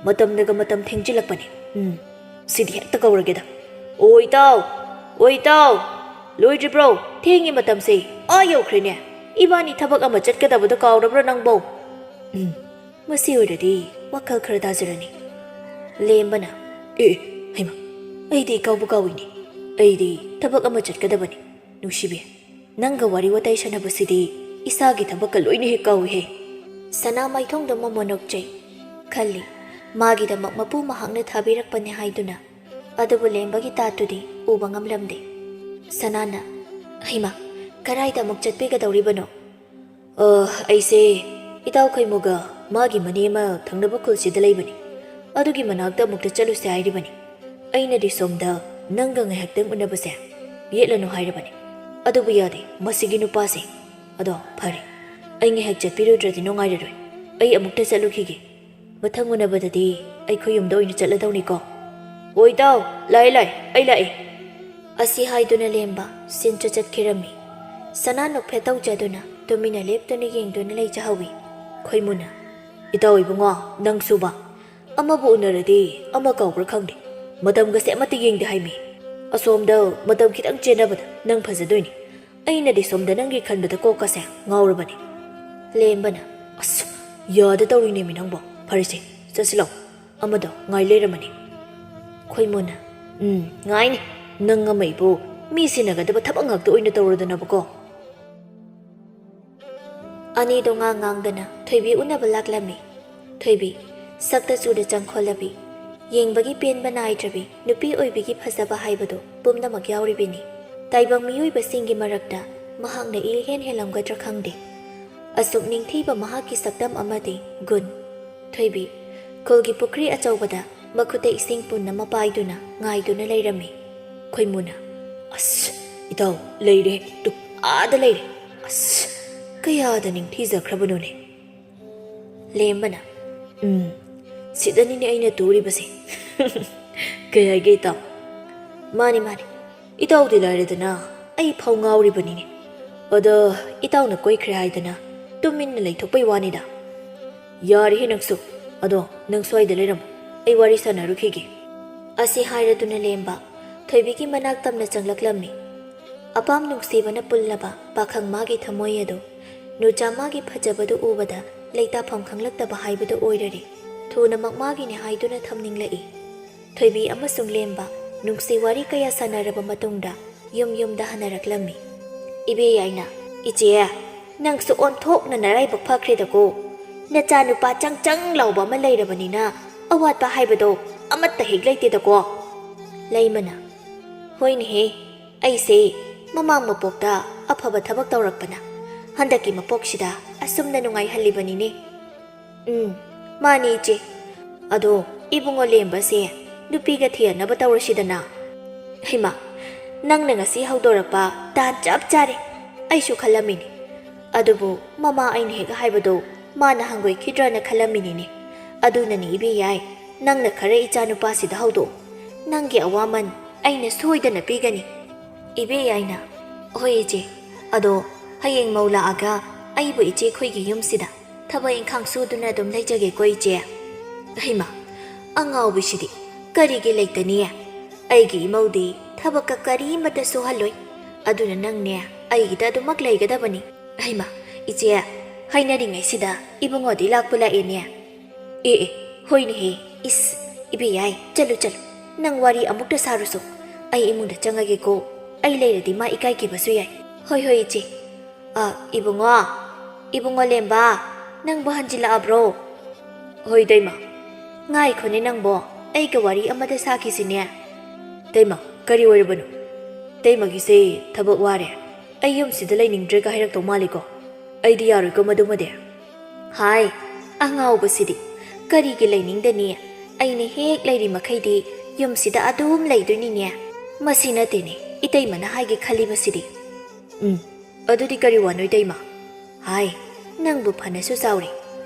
ꯃꯇꯝꯅꯒ ꯃꯇꯝ ꯊꯦꯡꯖꯤꯜꯂꯛꯄꯅꯦ꯫ ꯎꯝ, ꯁꯤꯗꯤ ꯍꯦꯛꯇ ꯀꯧꯔꯒꯦꯗ꯫ ꯑꯣ ꯏꯇꯥꯎ, ꯑꯣ ꯏꯇꯥꯎ, ꯂꯣꯏꯗ꯭ꯔꯤꯕ꯭ꯔꯣ? ꯊꯦꯡꯉꯤ, ꯃꯇꯝꯁꯦ ꯑꯥ ꯌꯧꯈ꯭ꯔꯦꯅꯦ꯫ ꯏꯕꯥꯅꯤ ꯊꯕꯛ ꯑꯃ ꯆꯠꯀꯗꯕꯗꯣ ꯀꯥꯎꯔꯕ꯭ꯔꯥ ꯅꯪꯕꯣ?" ꯎꯝ, ꯃꯁꯤ ꯑꯣꯏꯔꯗꯤ ꯋꯥꯈꯜ ꯈꯔ ꯇꯥꯖꯔꯅꯤ꯫ ꯂꯦꯝꯕꯅ, "ꯑꯦ, ꯍꯩꯃꯥ, ꯑꯩꯗꯤ ꯏꯀꯥꯎꯕꯨ ꯀꯥꯎꯏꯅꯦ꯫ ꯑꯩꯗꯤ ꯊꯕꯛ ꯑꯃ ꯆꯠꯀꯗꯕꯅꯤ꯫ ꯅꯨꯡꯁꯤꯕꯤ, ꯅꯪꯒ ꯋꯥꯔꯤ ꯋꯥꯇꯥꯏ ꯁꯥꯟꯅꯕꯁꯤꯗꯤ ꯏꯁꯥꯒꯤ ꯊꯕꯛꯀ ꯂꯣꯏꯅ ꯍꯦꯛ ꯀꯥꯎꯏꯍꯦ꯫" ꯁꯅꯥ ꯃꯥꯏꯊꯣꯡꯗ ꯃꯣꯃꯣꯟ ꯅꯣꯛꯆꯩ꯫ ꯈꯜꯂꯤ, ꯃꯥꯒꯤꯗꯃꯛ ꯃꯄꯨ ꯃꯍꯥꯛꯅ ꯊꯥꯕꯤꯔꯛꯄꯅꯤ ꯍꯥꯏꯗꯨꯅ꯫ ꯑꯗꯨꯕꯨ ꯂꯦꯝꯕꯒꯤ ꯇꯥꯠꯇꯨꯗꯤ ꯎꯕ ꯉꯝꯂꯝꯗꯦ꯫ ꯁꯅꯥꯅ, "ꯍꯩꯃꯥ, ꯀꯗꯥꯏꯗ ꯑꯃꯨꯛ ꯆꯠꯄꯤꯒꯗꯧꯔꯤꯕꯅꯣ?" "ꯑ, ꯑꯩꯁꯦ ꯏꯇꯥꯎ ꯈꯣꯏꯃꯨꯒ ꯃꯥꯒꯤ ꯃꯅꯦ ꯑꯃ ꯊꯪꯅꯕ ꯈꯨꯜꯁꯤꯗ ꯂꯩꯕꯅꯤ꯫ ꯑꯗꯨꯒꯤ ꯃꯅꯥꯛꯇ ꯑꯃꯨꯛꯇ ꯆꯠꯂꯨꯁꯦ ꯍꯥꯏꯔꯤꯕꯅꯤ꯫ ꯑꯩꯅꯗꯤ ꯁꯣꯝꯗ ꯅꯪꯒ ꯉꯥꯏꯍꯥꯛꯇꯪ ꯎꯅꯕꯁꯦ ꯌꯦꯠꯂꯅꯨ ꯍꯥꯏꯔꯕꯅꯤ꯫ ꯑꯗꯨꯕꯨ ꯌꯥꯗꯦ, ꯃꯁꯤꯒꯤ ꯅꯨꯄꯥꯁꯦ꯫ ꯑꯗꯣ ꯐꯔꯦ, ꯑꯩ ꯉꯥꯏꯍꯥꯛ ꯆꯠꯄꯤꯔꯨꯗ꯭ꯔꯗꯤ ꯅꯨꯡꯉꯥꯏꯔꯔꯣꯏ꯫ ꯑꯩ ꯑꯃꯨꯛꯇ ꯆꯠꯂꯨꯈꯤꯒꯦ꯫ ꯃꯊꯪ ꯎꯅꯕꯗꯗꯤ ꯑꯩꯈꯣꯏ ꯌꯨꯝꯗ ꯑꯣꯏꯅ ꯆꯠꯂꯗꯧꯅꯤꯀꯣ꯫" "ꯍꯣꯏ ꯏꯇꯥꯎ, ꯂꯥꯛꯑꯦ ꯂꯥꯛꯑꯦ, ꯑꯩ ꯂꯥꯛꯑꯦ꯫" ꯑꯁꯤ ꯍꯥꯏꯗꯨꯅ ꯂꯦꯝꯕ ꯁꯤꯟꯆꯨ ꯆꯠꯈꯤꯔꯝꯃꯤ꯫ ꯁꯅꯥ ꯅꯣꯛꯐꯦꯠ ꯇꯧꯖꯗꯨꯅ ꯇꯨꯃꯤꯟꯅ ꯂꯦꯞꯇꯨꯅ ꯌꯦꯡꯗꯨꯅ ꯂꯩꯖꯍꯧꯋꯤ꯫ ꯈꯣꯏꯃꯨꯅ, "ꯏꯇꯥꯎ ꯏꯕꯨꯡꯉꯣ, ꯅꯪꯁꯨꯕ? ꯑꯃꯕꯨ ꯎꯅꯔꯗꯤ ꯑꯃ ꯀꯥꯎꯕ꯭ꯔꯥ ꯈꯪꯗꯦ꯫ ꯃꯇꯝꯒꯁꯦ ꯑꯃꯠꯇ ꯌꯦꯡꯗꯦ ꯍꯥꯏꯃꯤ꯫ ꯑꯁꯣꯝꯗ ꯃꯇꯝ ꯈꯤꯇꯪ ꯆꯦꯟꯅꯕꯗ ꯅꯪ ꯐꯖꯗꯣꯏꯅꯤ꯫ ꯑꯩꯅꯗꯤ ꯁꯣꯝꯗ ꯅꯪꯒꯤ ꯈꯟꯕꯗ ꯀꯣꯛꯀꯁꯦ ꯉꯥꯎꯔꯕꯅꯤ꯫" ꯂꯦꯝꯕꯅ, "ꯑꯁ, ꯌꯥꯗ ꯇꯧꯔꯤꯅꯦꯃꯤ ꯅꯪꯕꯣ꯫ ꯐꯔꯦꯁꯦ, ꯆꯠꯁꯤ ꯂꯥꯛꯑꯣ꯫ ꯑꯃꯗꯣ ꯉꯥꯏ ꯂꯩꯔꯝꯃꯅꯤ꯫" ꯈꯣꯏꯃꯨꯅ, "ꯎꯝ, ꯉꯥꯏꯅꯤ꯫ ꯅꯪ ꯑꯃ ꯏꯕꯨ ꯃꯤ ꯁꯤꯟꯅꯒꯗꯕ ꯊꯕꯛ ꯉꯥꯛꯇ ꯑꯣꯏꯅ ꯇꯧꯔꯗꯅꯕꯀꯣ꯫" ꯑꯅꯤꯗꯣ ꯉꯥꯡ ꯉꯥꯡꯗꯅ ꯊꯣꯏꯕꯤ ꯎꯅꯕ ꯂꯥꯛꯂꯝꯃꯤ꯫ ꯊꯣꯏꯕꯤ, ꯁꯛꯇ ꯆꯨꯗ ꯆꯪꯈꯣꯜꯂꯕꯤ, ꯌꯦꯡꯕꯒꯤ ꯄꯦꯟꯕ ꯅꯥꯏꯗ꯭ꯔꯕꯤ ꯅꯨꯄꯤ ꯑꯣꯏꯕꯤꯒꯤ ꯐꯖꯕ ꯍꯥꯏꯕꯗꯨ ꯄꯨꯝꯅꯃꯛ ꯌꯥꯎꯔꯤꯕꯤꯅꯤ꯫ ꯇꯥꯏꯕꯪ ꯃꯤꯑꯣꯏꯕꯁꯤꯡꯒꯤ ꯃꯔꯛꯇ ꯃꯍꯥꯛꯅ ꯏꯍꯦꯟ ꯍꯦꯜꯂꯝꯒꯗ꯭ꯔꯥ ꯈꯪꯗꯦ꯫ ꯑꯁꯨꯛ ꯅꯤꯡꯊꯤꯕ ꯃꯍꯥꯛꯀꯤ ꯁꯛꯇꯝ ꯑꯃꯗꯤ ꯒꯨꯟ꯫ ꯊꯣꯏꯕꯤ, ꯈꯨꯜꯒꯤ ꯄꯨꯈ꯭ꯔꯤ ꯑꯆꯧꯕꯗ ꯃꯈꯨꯠꯇ ꯏꯁꯤꯡ ꯄꯨꯟ ꯑꯃ ꯄꯥꯏꯗꯨꯅ ꯉꯥꯏꯗꯨꯅ ꯂꯩꯔꯝꯃꯤ꯫ ꯈꯣꯏꯃꯨꯅ, "ꯑꯁ, ꯏꯇꯥꯎ, ꯂꯩꯔꯦ, ꯇꯨ, ꯑꯥꯗ ꯂꯩꯔꯦ꯫ ꯑꯁ, ꯀꯌꯥꯗ ꯅꯤꯡꯊꯤꯖꯈ꯭ꯔꯕꯅꯣꯅꯦ꯫" ꯂꯦꯝꯕꯅ, "ꯎꯝ, ꯁꯤꯗꯅꯤꯅꯦ ꯑꯩꯅ ꯇꯨꯔꯤꯕꯁꯦ꯫" "ꯀꯩ ꯍꯥꯏꯒꯦ ꯏꯇꯥꯎ?" "ꯃꯥꯅꯤ, ꯃꯥꯅꯤ, ꯏꯇꯥꯎꯗꯤ ꯂꯥꯏꯔꯗꯅ ꯑꯩ ꯐꯥꯎ ꯉꯥꯎꯔꯤꯕꯅꯤꯅꯦ꯫ ꯑꯗꯣ ꯏꯇꯥꯎꯅ ꯀꯣꯏꯈ꯭ꯔꯦ ꯍꯥꯏꯗꯅ ꯇꯨꯃꯤꯟꯅ ꯂꯩꯊꯣꯛꯄꯩ ꯋꯥꯅꯤꯗ꯫ ꯌꯥꯔꯦꯍꯦ ꯅꯪꯁꯨ꯫ ꯑꯗꯣ ꯅꯪ ꯁ꯭ꯋꯥꯏꯗ ꯂꯩꯔꯝꯃꯨ, ꯑꯩ ꯋꯥꯔꯤ ꯁꯥꯟꯅꯔꯨꯈꯤꯒꯦ꯫" ꯑꯁꯤ ꯍꯥꯏꯔꯗꯨꯅ ꯂꯦꯝꯕ ꯊꯣꯏꯕꯤꯒꯤ ꯃꯅꯥꯛ ꯇꯝꯅ ꯆꯪꯂꯛꯂꯝꯃꯤ꯫ ꯑꯄꯥꯝ ꯅꯨꯡꯁꯤꯕꯅ ꯄꯨꯜꯂꯕ ꯄꯥꯈꯪ ꯃꯥꯒꯤ ꯊꯃꯣꯏ ꯑꯗꯨ ꯅꯨꯆꯥ ꯃꯥꯒꯤ ꯐꯖꯕꯗꯨ ꯎꯕꯗ ꯂꯩꯇꯥꯐꯝ ꯈꯪꯂꯛꯇꯕ ꯍꯥꯏꯕꯗꯨ ꯑꯣꯏꯔꯔꯦ꯫ ꯊꯨꯅꯃꯛ ꯃꯥꯒꯤꯅꯤ ꯍꯥꯏꯗꯨꯅ ꯊꯝꯅꯤꯡꯂꯛꯏ꯫ ꯊꯣꯏꯕꯤ ꯑꯃꯁꯨꯡ ꯂꯦꯝꯕ ꯅꯨꯡꯁꯤ ꯋꯥꯔꯤ ꯀꯌꯥ ꯁꯥꯟꯅꯔꯕ ꯃꯇꯨꯡꯗ ꯌꯨꯝ ꯌꯨꯝꯗ ꯍꯟꯅꯔꯛꯂꯝꯃꯤ꯫ ꯏꯕꯦ ꯌꯥꯏꯅ, "ꯏꯆꯦ, ꯅꯪꯁꯨ ꯑꯣꯟꯊꯣꯛꯅ ꯅꯔꯥꯏꯕꯛ ꯐꯈ꯭ꯔꯦꯗꯀꯣ꯫ ꯅꯆꯥꯅꯨꯄꯥ ꯆꯪ ꯆꯪ ꯂꯥꯎꯕ ꯑꯃ ꯂꯩꯔꯕꯅꯤꯅ ꯑꯋꯥꯠꯄ ꯍꯥꯏꯕꯗꯣ ꯑꯃꯠꯇ ꯍꯦꯛ ꯂꯩꯇꯦꯗꯀꯣ꯫" ꯂꯩꯃꯅ, "ꯍꯣꯏꯅꯦꯍꯦ, ꯑꯩꯁꯦ ꯃꯃꯥꯡ ꯃꯄꯣꯛꯇ ꯑꯐꯕ ꯊꯕꯛ ꯇꯧꯔꯛꯄꯅ ꯍꯟꯗꯛꯀꯤ ꯃꯄꯣꯛꯁꯤꯗ ꯑꯁꯨꯝꯅ ꯅꯨꯡꯉꯥꯏꯍꯜꯂꯤꯕꯅꯤꯅꯦ꯫ ꯎꯝ, ꯃꯥꯅꯦ ꯏꯆꯦ꯫ ꯑꯗꯣ ꯏꯕꯨꯡꯉꯣ ꯂꯦꯝꯕꯁꯦ ꯅꯨꯄꯤꯒ ꯊꯤꯍꯟꯅꯕ ꯇꯧꯔꯁꯤꯗꯅ꯫ ꯍꯩꯃꯥ, ꯅꯪꯅ ꯉꯁꯤ ꯍꯧꯗꯣꯔꯛꯄ ꯇꯥꯟ ꯆꯞ ꯆꯥꯔꯦ꯫ ꯑꯩꯁꯨ ꯈꯜꯂꯝꯃꯤꯅꯤ꯫ ꯑꯗꯨꯕꯨ ꯃꯃꯥ ꯑꯩꯅ ꯍꯦꯛ ꯍꯥꯏꯕꯗꯣ ꯃꯥꯅ ꯍꯪꯒꯣꯏꯈꯤꯗ꯭ꯔꯅ ꯈꯜꯂꯝꯃꯤꯅꯤꯅꯦ꯫ ꯑꯗꯨꯅꯅꯤ ꯏꯕꯦ ꯌꯥꯏ, ꯅꯪꯅ ꯈꯔ ꯏꯆꯥ ꯅꯨꯄꯥꯁꯤꯗ ꯍꯧꯗꯣꯛꯎ꯫ ꯅꯪꯒꯤ ꯑꯋꯥꯃꯟ ꯑꯩꯅ ꯁꯣꯏꯗꯅ ꯄꯤꯒꯅꯤ꯫ ꯏꯕꯦ ꯌꯥꯏꯅ, "ꯍꯣꯏ ꯏꯆꯦ, ꯑꯗꯣ ꯍꯌꯦꯡ ꯃꯧ ꯂꯥꯛꯑꯒ ꯑꯩꯕꯨ ꯏꯆꯦ ꯈꯣꯏꯒꯤ ꯌꯨꯝꯁꯤꯗ ꯊꯕꯛ ꯏꯪꯈꯥꯡ ꯁꯨꯗꯨꯅ ꯑꯗꯨꯝ ꯂꯩꯖꯒꯦꯀꯣ ꯏꯆꯦ?" ꯍꯩꯃꯥ, ꯑꯉꯥꯎꯕꯤꯁꯤꯗꯤ ꯀꯔꯤꯒꯤ ꯂꯩꯇꯅꯤ? ꯑꯩꯒꯤ ꯏꯃꯧꯗꯤ ꯊꯕꯛꯀ ꯀꯔꯤꯃꯠꯇ ꯁꯨꯍꯜꯂꯣꯏ꯫ ꯑꯗꯨꯅ ꯅꯪꯅꯦ ꯑꯩꯒꯤꯗ ꯑꯗꯨꯃꯛ ꯂꯩꯒꯗꯕꯅꯤ꯫ ꯍꯩꯃꯥ, ꯏꯆꯦ, ꯍꯥꯏꯅꯔꯤꯉꯩꯁꯤꯗ ꯏꯕꯨꯡꯉꯣꯗꯤ ꯂꯥꯛꯄꯨ ꯂꯥꯛꯑꯦꯅꯦ꯫ ꯑꯦ ꯑꯦ, ꯍꯣꯏꯅꯦꯍꯦ꯫ ꯏꯁ, ꯏꯕꯦ ꯌꯥꯏ, ꯆꯠꯂꯨ ꯆꯠꯂꯨ꯫ ꯅꯪ ꯋꯥꯔꯤ ꯑꯃꯨꯛꯇ ꯁꯥꯔꯨꯁꯣ꯫ ꯑꯩ ꯏꯃꯨꯡꯗ ꯆꯪꯉꯒꯦꯀꯣ꯫ ꯑꯩ ꯂꯩꯔꯗꯤ ꯃꯥ ꯏꯀꯥꯏꯈꯤꯕꯁꯨ ꯌꯥꯏ꯫ ꯍꯣꯏ ꯍꯣꯏ ꯏꯆꯦ꯫ ꯑ, ꯏꯕꯨꯡꯉꯣ, ꯏꯕꯨꯡꯉꯣ ꯂꯦꯝꯕ, ꯅꯪꯕꯨ ꯍꯟꯖꯤꯜꯂꯛꯑꯕ꯭ꯔꯣ? ꯍꯣꯏ ꯏꯇꯩꯃ꯫ ꯉꯥꯏꯈꯣꯅꯦ ꯅꯪꯕꯣ, ꯑꯩꯒ ꯋꯥꯔꯤ ꯑꯃꯗ ꯁꯥꯈꯤꯁꯤꯅꯦ꯫ ꯏꯇꯩꯃ, ꯀꯔꯤ ꯑꯣꯏꯔꯕꯅꯣ? ꯏꯇꯩꯃꯒꯤꯁꯦ ꯊꯕꯛ ꯋꯥꯔꯦ, ꯑꯩ ꯌꯨꯝꯁꯤꯗ ꯂꯩꯅꯤꯡꯗ꯭ꯔꯦꯒ ꯍꯥꯏꯔꯛꯇꯧ ꯃꯥꯜꯂꯤꯀꯣ꯫ ꯑꯩꯗꯤ ꯌꯥꯔꯣꯏꯀꯣ ꯃꯗꯨꯃꯗꯤ꯫ ꯍꯥꯏ, ꯑꯉꯥꯎꯕꯁꯤꯗꯤ ꯀꯔꯤꯒꯤ ꯂꯩꯅꯤꯡꯗꯅꯤ? ꯑꯩꯅ ꯍꯦꯛ ꯂꯩꯔꯤ ꯃꯈꯩꯗꯤ ꯌꯨꯝꯁꯤꯗ ꯑꯗꯨꯝ ꯂꯩꯗꯣꯏꯅꯤꯅꯦ꯫ ꯃꯁꯤ ꯅꯠꯇꯦꯅꯦ ꯏꯇꯩꯃꯅ ꯍꯥꯏꯒꯦ ꯈꯜꯂꯤꯕꯁꯤꯗꯤ꯫ ꯎꯝ, ꯑꯗꯨꯗꯤ ꯀꯔꯤ ꯋꯥꯅꯣ ꯏꯇꯩꯃ? ꯍꯥꯏ, ꯅꯪꯕꯨ ꯐꯅꯁꯨ ꯆꯥꯎꯔꯦ꯫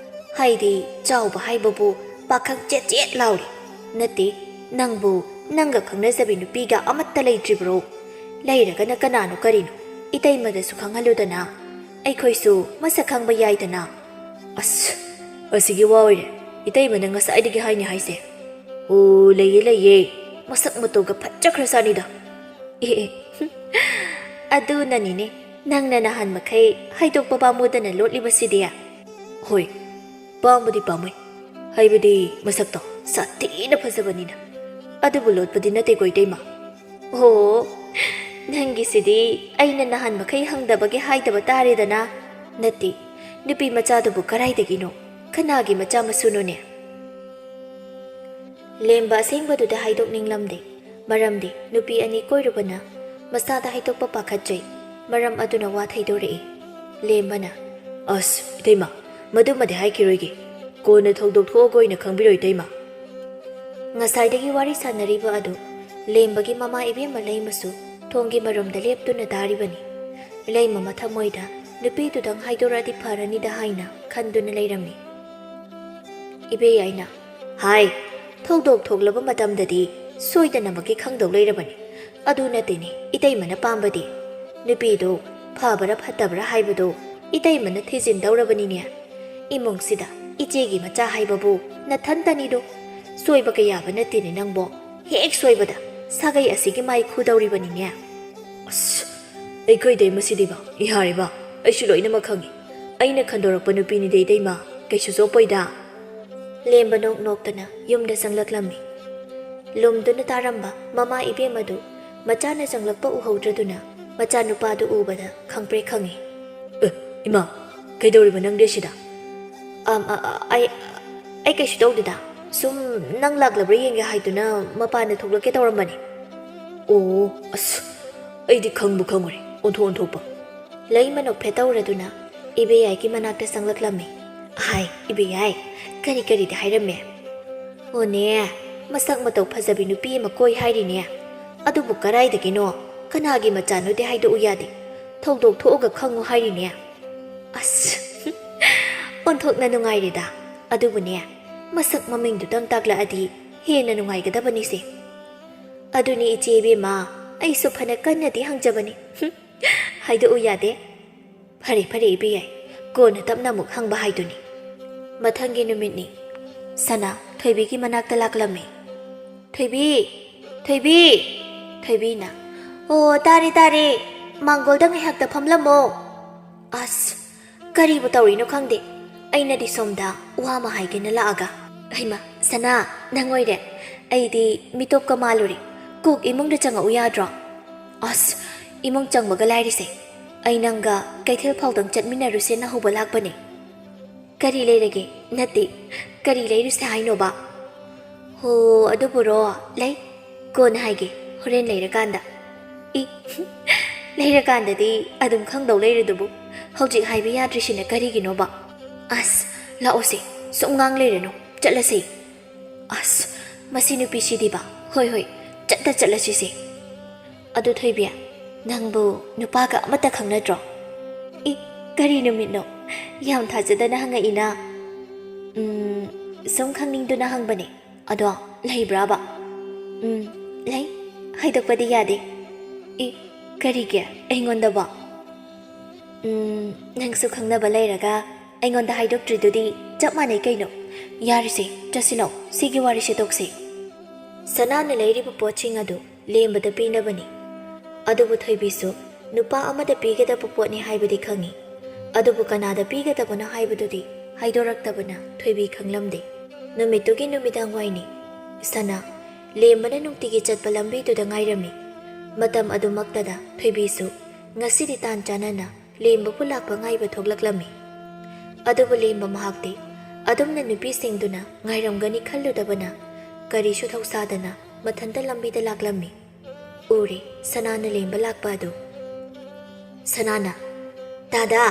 ꯍꯥꯏꯗꯤ ꯆꯥꯎꯕ ꯍꯥꯏꯕꯕꯨ ꯄꯥꯈꯪ ꯆꯦꯠ ꯆꯦꯠ ꯂꯥꯎꯔꯦ꯫ ꯅꯠꯇꯦ, ꯅꯪꯕꯨ ꯅꯪꯒ ꯈꯪꯅꯖꯕꯤ ꯅꯨꯄꯤꯒ ꯑꯃꯠꯇ ꯂꯩꯇ꯭ꯔꯤꯕ꯭ꯔꯣ? ꯂꯩꯔꯒꯅ ꯀꯅꯥꯅꯣ ꯀꯔꯤꯅꯣ? ꯏꯇꯩꯃꯗꯁꯨ ꯈꯪꯍꯜꯂꯨꯗꯅ꯫ ꯑꯩꯈꯣꯏꯁꯨ ꯃꯁꯛ ꯈꯪꯕ ꯌꯥꯏꯗꯅ꯫ ꯑꯁ, ꯑꯁꯤꯒꯤ ꯋꯥ ꯑꯣꯏꯔꯦ꯫ ꯏꯇꯩꯃꯅ ꯉꯁꯥꯏꯗꯒꯤ ꯍꯥꯏꯅꯤ ꯍꯥꯏꯁꯦ꯫ ꯑꯣ, ꯂꯩꯌꯦ, ꯂꯩꯌꯦ꯫ ꯃꯁꯛ ꯃꯇꯧꯒ ꯐꯖꯈ꯭ꯔꯖꯥꯠꯅꯤꯗ꯫ ꯑꯦ, ꯑꯦ, ꯑꯗꯨꯅꯅꯤꯅꯦ ꯅꯪꯅ ꯅꯍꯥꯟ ꯃꯈꯩ ꯍꯥꯏꯗꯣꯛꯄ ꯄꯥꯝꯃꯨꯗꯅ ꯂꯣꯠꯂꯤꯕꯁꯤꯗꯤ꯫ ꯍꯣꯏ, ꯄꯥꯝꯕꯨꯗꯤ ꯄꯥꯝꯃꯨꯏ꯫ ꯍꯥꯏꯕꯗꯤ ꯃꯁꯛꯇꯣ ꯁꯥꯊꯤꯅ ꯐꯖꯕꯅꯤꯅ꯫ ꯑꯗꯨꯕꯨ ꯂꯣꯠꯄꯗꯤ ꯅꯠꯇꯦꯀꯣ, ꯏꯇꯩꯃ꯫ ꯑꯣ, ꯅꯪꯒꯤꯁꯤꯗꯤ ꯑꯩꯅ ꯅꯍꯥꯟ ꯃꯈꯩ ꯍꯪꯗꯕꯒꯤ ꯍꯥꯏꯗꯕ ꯇꯥꯔꯦꯗꯅ꯫ ꯅꯠꯇꯦ, ꯅꯨꯄꯤ ꯃꯆꯥꯗꯨꯕꯨ ꯀꯔꯥꯏꯗꯒꯤꯅꯣ? ꯀꯅꯥꯒꯤ ꯃꯆꯥ ꯃꯁꯨꯅꯣꯅꯦ? ꯂꯦꯝꯕ ꯑꯁꯦꯡꯕꯗꯨꯗ ꯍꯥꯏꯗꯣꯛꯅꯤꯡꯂꯝꯗꯦ꯫ ꯃꯔꯝꯗꯤ ꯅꯨꯄꯤ ꯑꯅꯤ ꯀꯣꯏꯔꯨꯕꯅ ꯃꯁꯥꯗ ꯍꯥꯏꯗꯣꯛꯄ ꯄꯥꯈꯠꯆꯩ꯫ ꯃꯔꯝ ꯑꯗꯨꯅ ꯋꯥ ꯊꯩꯗꯣꯔꯛꯏ꯫ ꯂꯦꯝꯕꯅ, "ꯑꯁ, ꯏꯇꯩꯃ, ꯃꯗꯨꯃꯗꯤ ꯍꯥꯏꯈꯤꯔꯣꯏꯒꯦ꯫ ꯀꯣꯟꯅ ꯊꯧꯗꯣꯛ ꯊꯣꯛꯑꯒ ꯑꯣꯏꯅ ꯈꯪꯕꯤꯔꯣ, ꯏꯇꯩꯃ꯫" ꯉꯁꯥꯏꯗꯒꯤ ꯋꯥꯔꯤ ꯁꯥꯟꯅꯔꯤꯕ ꯑꯗꯨ ꯂꯦꯝꯕꯒꯤ ꯃꯃꯥ ꯏꯕꯦꯝꯃ ꯂꯩꯃꯁꯨ ꯊꯣꯡꯒꯤ ꯃꯔꯨꯝꯗ ꯂꯦꯞꯇꯨꯅ ꯇꯥꯔꯤꯕꯅꯤ꯫ ꯂꯩꯃ ꯃꯊꯃꯣꯏꯗ ꯅꯨꯄꯤꯗꯨꯗꯪ ꯍꯥꯏꯗꯣꯔꯛꯑꯗꯤ ꯐꯔꯅꯤꯗ ꯍꯥꯏꯅ ꯈꯟꯗꯨꯅ ꯂꯩꯔꯝꯃꯤ꯫ ꯏꯕꯦꯌꯥꯏꯅ, "ꯍꯥꯏ, ꯊꯧꯗꯣꯛ ꯊꯣꯛꯂꯕ ꯃꯇꯝꯗꯗꯤ ꯁꯣꯏꯗꯅꯃꯛꯀꯤ ꯈꯪꯗꯧ ꯂꯩꯔꯕꯅꯤ꯫ ꯑꯗꯨ ꯅꯠꯇꯦꯅꯦ ꯏꯇꯩꯃꯅ ꯄꯥꯝꯕꯗꯤ꯫ ꯅꯨꯄꯤꯗꯣ ꯐꯕ꯭ꯔꯥ ꯐꯠꯇꯕ꯭ꯔꯥ ꯍꯥꯏꯕꯗꯣ ꯏꯇꯩꯃꯅ ꯊꯤꯖꯤꯟꯗꯧꯔꯕꯅꯤꯅꯦ꯫ ꯏꯃꯨꯡꯁꯤꯗ ꯏꯆꯦꯒꯤ ꯃꯆꯥ ꯍꯥꯏꯕꯕꯨ ꯅꯊꯟꯇꯅꯤꯗꯣ꯫ ꯁꯣꯏꯕ ꯀꯌꯥꯕ ꯅꯠꯇꯦꯅꯦ ꯅꯪꯕꯣ꯫ ꯍꯦꯛ ꯁꯣꯏꯕꯗ ꯁꯥꯒꯩ ꯑꯁꯤꯒꯤ ꯃꯥꯏ ꯈꯨꯗꯧꯔꯤꯕꯅꯤꯅꯦ꯫" "ꯑꯁ, ꯑꯩꯈꯣꯏ ꯏꯇꯩꯃꯁꯤꯗꯤꯕ, ꯌꯥꯔꯦꯕ, ꯑꯩꯁꯨ ꯂꯣꯏꯅꯃꯛ ꯈꯪꯉꯤ꯫ ꯑꯩꯅ ꯈꯟꯗꯣꯔꯛꯄ ꯅꯨꯄꯤꯅꯤꯗ ꯏꯇꯩꯃ, ꯀꯩꯁꯨ ꯆꯣꯞꯄꯣꯏꯗ꯫" ꯂꯦꯝꯕ ꯅꯣꯛ ꯅꯣꯛꯇꯅ ꯌꯨꯝꯗ ꯆꯪꯂꯛꯂꯝꯃꯤ꯫ ꯂꯨꯝꯗꯨꯅ ꯇꯥꯔꯝꯕ ꯃꯃꯥ ꯏꯕꯦꯝ ꯑꯗꯨ ꯃꯆꯥꯅ ꯆꯪꯂꯛꯄ ꯎꯍꯧꯗ꯭ꯔꯗꯨꯅ ꯃꯆꯥꯅꯨꯄꯥꯗꯨ ꯎꯕꯗ ꯈꯪꯄ꯭ꯔꯦꯛ ꯈꯪꯉꯤ꯫ "ꯑꯦ, ꯏꯃꯥ, ꯀꯩꯗꯧꯔꯤꯕ ꯅꯪꯗꯤ ꯑꯁꯤꯗ?" "ꯑꯝ, ꯑ, ꯑ, ꯑꯩ, ꯑꯩ ꯀꯩꯁꯨ ꯇꯧꯗꯦꯗ꯫ ꯁꯨꯝ ꯅꯪ ꯂꯥꯛꯂꯕ꯭ꯔꯥ ꯌꯦꯡꯒꯦ ꯍꯥꯏꯗꯨꯅ ꯃꯄꯥꯟꯗ ꯊꯣꯛꯂꯛꯀꯦ ꯇꯧꯔꯝꯕꯅꯤ꯫" "ꯑꯣ, ꯑꯁ, ꯑꯩꯗꯤ ꯈꯪꯕꯨ ꯈꯪꯉꯨꯔꯦ, ꯑꯣꯟꯊꯣꯛ ꯑꯣꯟꯊꯣꯛꯄ꯫" ꯂꯩꯃ ꯅꯣꯛꯐꯦꯠ ꯇꯧꯔꯗꯨꯅ ꯏꯕꯦꯌꯥꯏꯒꯤ ꯃꯅꯥꯛꯇ ꯆꯪꯂꯛꯂꯝꯃꯤ꯫ "ꯍꯥꯏ, ꯏꯕꯦꯌꯥꯏ, ꯀꯔꯤ ꯀꯔꯤꯗꯤ ꯍꯥꯏꯔꯝꯃꯦ?" "ꯑꯣꯅꯦ, ꯃꯁꯛ ꯃꯇꯧ ꯐꯖꯕꯤ ꯅꯨꯄꯤ ꯑꯃ ꯀꯣꯏ ꯍꯥꯏꯔꯤꯅꯦ꯫ ꯑꯗꯨꯕꯨ ꯀꯔꯥꯏꯗꯒꯤꯅꯣ, ꯀꯅꯥꯒꯤ ꯃꯆꯥꯅꯣꯗꯤ ꯍꯥꯏꯗꯣꯛꯎ ꯌꯥꯗꯦ꯫ ꯊꯧꯗꯣꯛ ꯊꯣꯛꯑꯒ ꯈꯪꯉꯨ ꯍꯥꯏꯔꯤꯅꯦ꯫" "ꯑꯁ, ꯑꯣꯟꯊꯣꯛꯅ ꯅꯨꯡꯉꯥꯏꯔꯦꯗ꯫ ꯑꯗꯨꯕꯨꯅꯦ, ꯃꯁꯛ ꯃꯃꯤꯡꯗꯨꯇꯪ ꯇꯥꯛꯂꯛꯑꯗꯤ ꯍꯦꯟꯅ ꯅꯨꯡꯉꯥꯏꯒꯗꯕꯅꯤꯁꯦ꯫" "ꯑꯗꯨꯅꯤ ꯏꯆꯦ ꯏꯕꯦꯝꯃ, ꯑꯩꯁꯨ ꯐꯅ ꯀꯟꯅꯗꯤ ꯍꯪꯖꯕꯅꯤ꯫ ꯍꯥꯏꯗꯣꯛꯎ ꯌꯥꯗꯦ꯫" "ꯐꯔꯦ, ꯐꯔꯦ ꯏꯕꯦꯌꯥꯏ, ꯀꯣꯟꯅ ꯇꯞꯅ ꯑꯃꯨꯛ ꯍꯪꯕ ꯍꯥꯏꯗꯨꯅꯤ꯫" ꯃꯊꯪꯒꯤ ꯅꯨꯃꯤꯠꯅꯤ꯫ ꯁꯅꯥ ꯊꯣꯏꯕꯤꯒꯤ ꯃꯅꯥꯛꯇ ꯂꯥꯛꯂꯝꯃꯤ꯫ "ꯊꯣꯏꯕꯤ! ꯊꯣꯏꯕꯤ!" ꯊꯣꯏꯕꯤꯅ, "ꯑꯣ, ꯇꯥꯔꯦ, ꯇꯥꯔꯦ꯫ ꯃꯥꯡꯒꯣꯜꯗ ꯉꯥꯏꯍꯥꯛꯇ ꯐꯝꯂꯝꯃꯣ꯫" ꯑꯁ, ꯀꯔꯤꯕꯨ ꯇꯧꯔꯤꯅꯣ ꯈꯪꯗꯦ꯫ ꯑꯩꯅꯗꯤ ꯁꯣꯝꯗ ꯋꯥ ꯑꯃ ꯍꯥꯏꯒꯦꯅ ꯂꯥꯛꯑꯒ꯫ ꯍꯩꯃꯥ, ꯁꯅꯥ, ꯅꯪ ꯑꯣꯏꯔꯦ꯫ ꯑꯩꯗꯤ ꯃꯤꯇꯣꯞꯀ ꯃꯥꯜꯂꯨꯔꯦ꯫ ꯀꯣꯛ ꯏꯃꯨꯡꯗ ꯆꯪꯉꯛꯎ ꯌꯥꯗ꯭ꯔꯣ? ꯑꯁ, ꯏꯃꯨꯡ ꯆꯪꯕꯒ ꯂꯥꯏꯔꯤꯁꯦ꯫ ꯑꯩ ꯅꯪꯒ ꯀꯩꯊꯦꯜ ꯐꯥꯎꯗꯪ ꯆꯠꯃꯤꯟꯅꯔꯨꯁꯦꯅ ꯍꯧꯕ ꯂꯥꯛꯄꯅꯦ꯫ ꯀꯔꯤ ꯂꯩꯔꯒꯦ? ꯅꯠꯇꯦ, ꯀꯔꯤ ꯂꯩꯔꯨꯁꯦ ꯍꯥꯏꯅꯣꯕ? ꯍꯣ, ꯑꯗꯨꯕꯨꯔꯣ? ꯂꯩ, ꯀꯣꯟꯅ ꯍꯥꯏꯒꯦ, ꯍꯣꯔꯦꯟ ꯂꯩꯔꯀꯥꯟꯗ꯫ ꯏ, ꯂꯩꯔꯀꯥꯟꯗꯗꯤ ꯑꯗꯨꯝ ꯈꯪꯗꯧ ꯂꯩꯔꯗꯨꯕꯨ꯫ ꯍꯧꯖꯤꯛ ꯍꯥꯏꯕ ꯌꯥꯗ꯭ꯔꯤꯁꯤꯅ ꯀꯔꯤꯒꯤꯅꯣꯕ? ꯑꯁ, ꯂꯥꯛꯑꯣꯁꯦ, ꯁꯨꯝ ꯉꯥꯡ ꯂꯩꯔꯅꯨ, ꯆꯠꯂꯁꯦ꯫ ꯑꯁ, ꯃꯁꯤ ꯅꯨꯄꯤꯁꯤꯗꯤꯕ꯫ ꯍꯣꯏ, ꯍꯣꯏ, ꯆꯠꯇ ꯆꯠꯂꯁꯤꯁꯦ꯫ ꯑꯗꯨ ꯊꯣꯏꯕꯤ, ꯅꯪꯕꯨ ꯅꯨꯄꯥꯒ ꯑꯃꯠꯇ ꯈꯪꯅꯗ꯭ꯔꯣ? ꯏ, ꯀꯔꯤ ꯅꯨꯃꯤꯠꯅꯣ? ꯌꯥꯝ ꯊꯥꯖꯗꯅ ꯍꯪꯉꯛꯏꯅ꯫ ꯎꯝ, ꯁꯨꯝ ꯈꯪꯅꯤꯡꯗꯨꯅ ꯍꯪꯕꯅꯦ꯫ ꯑꯗꯣ ꯂꯩꯕ꯭ꯔꯥꯕ? ꯎꯝ, ꯂꯩ꯫ ꯍꯥꯏꯗꯣꯛꯄꯗꯤ ꯌꯥꯗꯦ꯫ ꯏ, ꯀꯔꯤꯒꯤ? ꯑꯩꯉꯣꯟꯗꯕꯣ? ꯎꯝ, ꯅꯪꯁꯨ ꯈꯪꯅꯕ ꯂꯩꯔꯒ ꯑꯩꯉꯣꯟꯗ ꯍꯥꯏꯗꯣꯛꯇ꯭ꯔꯤꯗꯨꯗꯤ ꯆꯞ ꯃꯥꯟꯅꯩ ꯀꯩꯅꯣ꯫ ꯌꯥꯔꯤꯁꯦ, ꯆꯠꯁꯤꯜꯂꯣ, ꯁꯤꯒꯤ ꯋꯥꯔꯤꯁꯦ ꯇꯣꯛꯁꯤ꯫ ꯁꯅꯥꯅ ꯂꯩꯔꯤꯕ ꯄꯣꯠꯁꯤꯡ ꯑꯗꯨ ꯂꯦꯝꯕꯗ ꯄꯤꯅꯕꯅꯤ꯫ ꯑꯗꯨꯕꯨ ꯊꯣꯏꯕꯤꯁꯨ ꯅꯨꯄꯥ ꯑꯃꯗ ꯄꯤꯒꯗꯕ ꯄꯣꯠꯅꯤ ꯍꯥꯏꯕꯗꯤ ꯈꯪꯏ꯫ ꯑꯗꯨꯕꯨ ꯀꯅꯥꯗ ꯄꯤꯒꯗꯕꯅꯣ ꯍꯥꯏꯕꯗꯨꯗꯤ ꯍꯥꯏꯗꯣꯔꯛꯇꯕꯅ ꯊꯣꯏꯕꯤ ꯈꯪꯂꯝꯗꯦ꯫ ꯅꯨꯃꯤꯠꯇꯨꯒꯤ ꯅꯨꯃꯤꯗꯥꯡ ꯋꯥꯏꯅꯤ꯫ ꯁꯅꯥ ꯂꯦꯝꯕꯅ ꯅꯨꯡꯇꯤꯒꯤ ꯆꯠꯄ ꯂꯝꯕꯤꯗꯨꯗ ꯉꯥꯏꯔꯝꯃꯤ꯫ ꯃꯇꯝ ꯑꯗꯨꯃꯛꯇꯗ ꯊꯣꯏꯕꯤꯁꯨ ꯉꯁꯤꯗꯤ ꯇꯥꯟ ꯆꯥꯅꯅ ꯂꯦꯝꯕꯕꯨ ꯂꯥꯛꯄ ꯉꯥꯏꯕ ꯊꯣꯛꯂꯛꯂꯝꯃꯤ꯫ ꯑꯗꯨꯕꯨ ꯂꯦꯝꯕ ꯃꯍꯥꯛꯇꯤ ꯑꯗꯨꯝꯅ ꯅꯨꯄꯤꯁꯤꯡꯗꯨꯅ ꯉꯥꯏꯔꯝꯒꯅꯤ ꯈꯜꯂꯨꯗꯕꯅ ꯀꯔꯤꯁꯨ ꯊꯧꯁꯥꯗꯅ ꯃꯊꯟꯇ ꯂꯝꯕꯤꯗ ꯂꯥꯛꯂꯝꯃꯤ꯫ ꯎꯔꯦ ꯁꯅꯥꯅ ꯂꯦꯝꯕ ꯂꯥꯛꯄ ꯑꯗꯨ꯫ ꯁꯅꯥꯅ, "ꯇꯥꯗꯥ,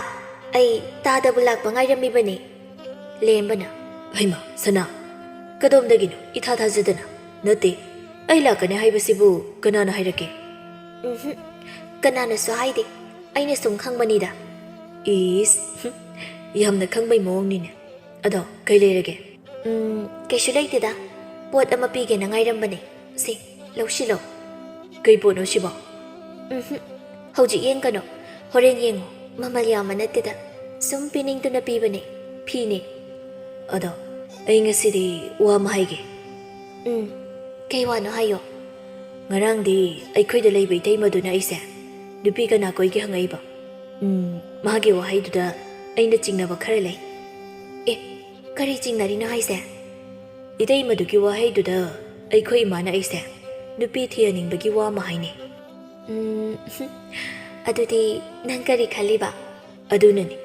ꯑꯩ ꯇꯥꯗꯕꯨ ꯂꯥꯛꯄ ꯉꯥꯏꯔꯝꯃꯤꯕꯅꯤ꯫" ꯂꯦꯝꯕꯅ, "ꯍꯩꯃꯥ, ꯁꯅꯥ, ꯀꯗꯣꯝꯗꯒꯤꯅꯣ ꯏꯊꯥ ꯊꯥꯖꯗꯅ? ꯅꯠꯇꯦ, ꯑꯩ ꯂꯥꯛꯀꯅꯤ ꯍꯥꯏꯕꯁꯤꯕꯨ ꯀꯅꯥꯅ ꯍꯥꯏꯔꯛꯀꯦ?" "ꯎꯝꯍꯨꯝ, ꯀꯅꯥꯅꯁꯨ ꯍꯥꯏꯗꯦ, ꯑꯩꯅ ꯁꯨꯝ ꯈꯪꯕꯅꯤꯗ꯫" "ꯏꯁ, ꯍꯨꯝ, ꯌꯥꯝꯅ ꯈꯪꯕꯩ ꯃꯑꯣꯡꯅꯤꯅꯦ꯫ ꯑꯗꯣ ꯀꯩ ꯂꯩꯔꯒꯦ?" "ꯎꯝ, ꯀꯩꯁꯨ ꯂꯩꯇꯦꯗ, ꯄꯣꯠ ꯑꯃ ꯄꯤꯒꯦꯅ ꯉꯥꯏꯔꯝꯕꯅꯦ꯫ ꯁꯦ, ꯂꯧꯁꯤꯜꯂꯣ꯫" "ꯀꯩ ꯄꯣꯠꯅꯣ ꯁꯤꯕꯣ?" "ꯎꯝꯍꯨꯝ, ꯍꯧꯖꯤꯛ ꯌꯦꯡꯒꯅꯨ, ꯍꯣꯔꯦꯟ ꯌꯦꯡꯉꯨ, ꯃꯃꯜ ꯌꯥꯝꯕ ꯅꯠꯇꯦꯗ, ꯁꯨꯝ ꯄꯤꯅꯤꯡꯗꯨꯅ ꯄꯤꯕꯅꯦ, ꯐꯤꯅꯦ꯫" "ꯑꯗꯣ ꯑꯩ ꯉꯁꯤꯗꯤ ꯋꯥ ꯑꯃ ꯍꯥꯏꯒꯦ꯫" "ꯎꯝ, ꯀꯩ ꯋꯥꯅꯣ ꯍꯥꯏꯌꯣ꯫" "ꯉꯔꯥꯡꯗꯤ ꯑꯩꯈꯣꯏꯗ ꯂꯩꯕ ꯏꯇꯩꯃꯗꯨꯅ ꯑꯩꯁꯦ ꯅꯨꯄꯤ ꯀꯅꯥ ꯀꯣꯏꯒꯦ ꯍꯪꯉꯛꯏꯕ꯫ ꯎꯝ, ꯃꯥꯒꯤ ꯋꯥꯍꯩꯗꯨꯗ ꯑꯩꯅ ꯆꯤꯡꯅꯕ ꯈꯔ ꯂꯩ꯫" "ꯑꯦ, ꯀꯔꯤ ꯆꯤꯡꯅꯔꯤꯅꯣ ꯍꯥꯏꯁꯦ?" "ꯏꯇꯩꯃꯗꯨꯒꯤ ꯋꯥꯍꯩꯗꯨꯗ ꯑꯩꯈꯣꯏ ꯏꯃꯥꯅ ꯑꯩꯁꯦ ꯅꯨꯄꯤ ꯊꯤꯍꯟꯅꯤꯡꯕꯒꯤ ꯋꯥ ꯑꯃ ꯍꯥꯏꯅꯩ꯫" "ꯎꯝ, ꯑꯗꯨꯗꯤ ꯅꯪ ꯀꯔꯤ ꯈꯜꯂꯤꯕ?" "ꯑꯗꯨꯅꯅꯤ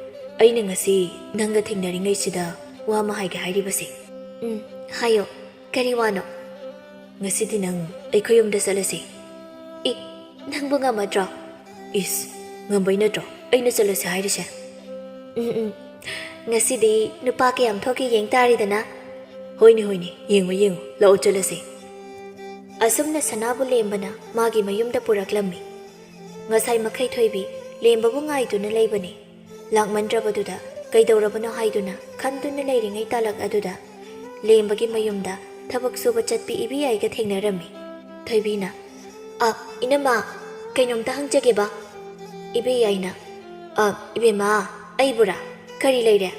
ꯑꯩꯅ ꯉꯁꯤ ꯅꯪꯒ ꯊꯦꯡꯅꯔꯤꯉꯩꯁꯤꯗ ꯋꯥ ꯑꯃ ꯍꯥꯏꯒꯦ ꯍꯥꯏꯔꯤꯕꯁꯦ꯫" "ꯎꯝ, ꯍꯥꯏꯌꯣ, ꯀꯔꯤ ꯋꯥꯅꯣ?" "ꯉꯁꯤꯗꯤ ꯅꯪ ꯑꯩꯈꯣꯏ ꯌꯨꯝꯗ ꯆꯠꯂꯁꯤ꯫" "ꯑꯦ, ꯅꯪꯕꯨ ꯉꯝꯃꯗ꯭ꯔꯣ?" ꯏꯁ, ꯉꯝꯕꯩ ꯅꯠꯇ꯭ꯔꯣ ꯑꯩꯅ ꯆꯠꯂꯁꯦ ꯍꯥꯏꯔꯤꯁꯦ? ꯎꯝ, ꯎꯝ꯫ ꯉꯁꯤꯗꯤ ꯅꯨꯄꯥ ꯀꯌꯥꯝ ꯊꯣꯛꯀꯦ ꯌꯦꯡ ꯇꯥꯔꯦꯗꯅ꯫ ꯍꯣꯏꯅꯦ, ꯍꯣꯏꯅꯦ, ꯌꯦꯡꯉꯣ, ꯌꯦꯡꯉꯣ, ꯂꯥꯛꯑꯣ ꯆꯠꯂꯁꯦ꯫ ꯑꯁꯨꯝꯅ ꯁꯅꯥꯕꯨ ꯂꯦꯝꯕꯅ ꯃꯥꯒꯤ ꯃꯌꯨꯝꯗ ꯄꯨꯔꯛꯂꯝꯃꯤ꯫ ꯉꯁꯥꯏ ꯃꯈꯩ ꯊꯣꯏꯕꯤ ꯂꯦꯝꯕꯕꯨ ꯉꯥꯏꯗꯨꯅ ꯂꯩꯕꯅꯤ꯫ ꯂꯥꯛꯃꯟꯗ꯭ꯔꯕꯗꯨꯗ ꯀꯩꯗꯧꯔꯕꯅꯣ ꯍꯥꯏꯗꯨꯅ ꯈꯟꯗꯨꯅ ꯂꯩꯔꯤꯉꯩ ꯇꯥꯂꯛ ꯑꯗꯨꯗ ꯂꯦꯝꯕꯒꯤ ꯃꯌꯨꯝꯗ ꯊꯕꯛ ꯁꯨꯕ ꯆꯠꯄꯤ ꯏꯕꯦꯌꯥꯏꯒ ꯊꯦꯡꯅꯔꯝꯃꯤ꯫ ꯊꯣꯏꯕꯤꯅ, "ꯑ, ꯏꯅꯝꯃ, ꯀꯩꯅꯣꯝꯇ ꯍꯪꯖꯒꯦꯕ?" ꯏꯕꯦꯌꯥꯏꯅ, "ꯑ, ꯏꯕꯦꯝꯃ, ꯑꯩꯕꯨꯔꯥ? ꯀꯔꯤ ꯂꯩꯔꯦ?"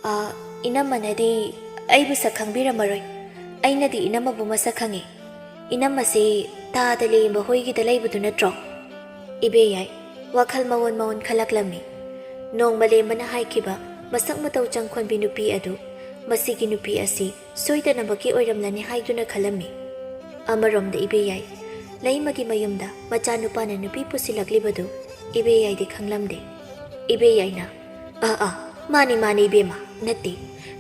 "ꯑ, ꯏꯅꯝꯃꯅꯗꯤ ꯑꯩꯕꯨ ꯁꯛ ꯈꯪꯕꯤꯔꯝꯃꯔꯣꯏ꯫ ꯑꯩꯅꯗꯤ ꯏꯅꯝꯃꯕꯨ ꯃꯁꯛ ꯈꯪꯉꯤ꯫ ꯏꯅꯝꯃꯁꯤ ꯇꯥꯗ ꯂꯦꯝꯕ ꯍꯣꯏꯒꯤꯗ ꯂꯩꯕꯗꯨ ꯅꯠꯇ꯭ꯔꯣ?" ꯏꯕꯦꯌꯥꯏ ꯋꯥꯈꯜ ꯃꯑꯣꯟ ꯃꯑꯣꯟ ꯈꯜꯂꯛꯂꯝꯃꯤ꯫ ꯅꯣꯡꯃ ꯂꯦꯝꯕꯅ ꯍꯥꯏꯈꯤꯕ ꯃꯁꯛ ꯃꯇꯧ ꯆꯪꯈꯣꯟꯕꯤ ꯅꯨꯄꯤ ꯑꯗꯨ, ꯃꯁꯤꯒꯤ ꯅꯨꯄꯤ ꯑꯁꯤ ꯁꯣꯏꯗꯅꯃꯛꯀꯤ ꯑꯣꯏꯔꯝꯂꯅꯤ ꯍꯥꯏꯗꯨꯅ ꯈꯜꯂꯝꯃꯤ꯫ ꯑꯃꯔꯣꯝꯗ ꯏꯕꯦꯌꯥꯏ, ꯂꯩꯃꯒꯤ ꯃꯌꯨꯝꯗ ꯃꯆꯥꯅꯨꯄꯥꯅ ꯅꯨꯄꯤ ꯄꯨꯁꯤꯜꯂꯛꯂꯤꯕꯗꯨ ꯏꯕꯦꯌꯥꯏꯗꯤ ꯈꯪꯂꯝꯗꯦ꯫ ꯏꯕꯦꯌꯥꯏꯅ, "ꯑꯥ, ꯑꯥ, ꯃꯥꯅꯤ, ꯃꯥꯅꯤ, ꯏꯕꯦꯝꯃ, ꯅꯠꯇꯦ,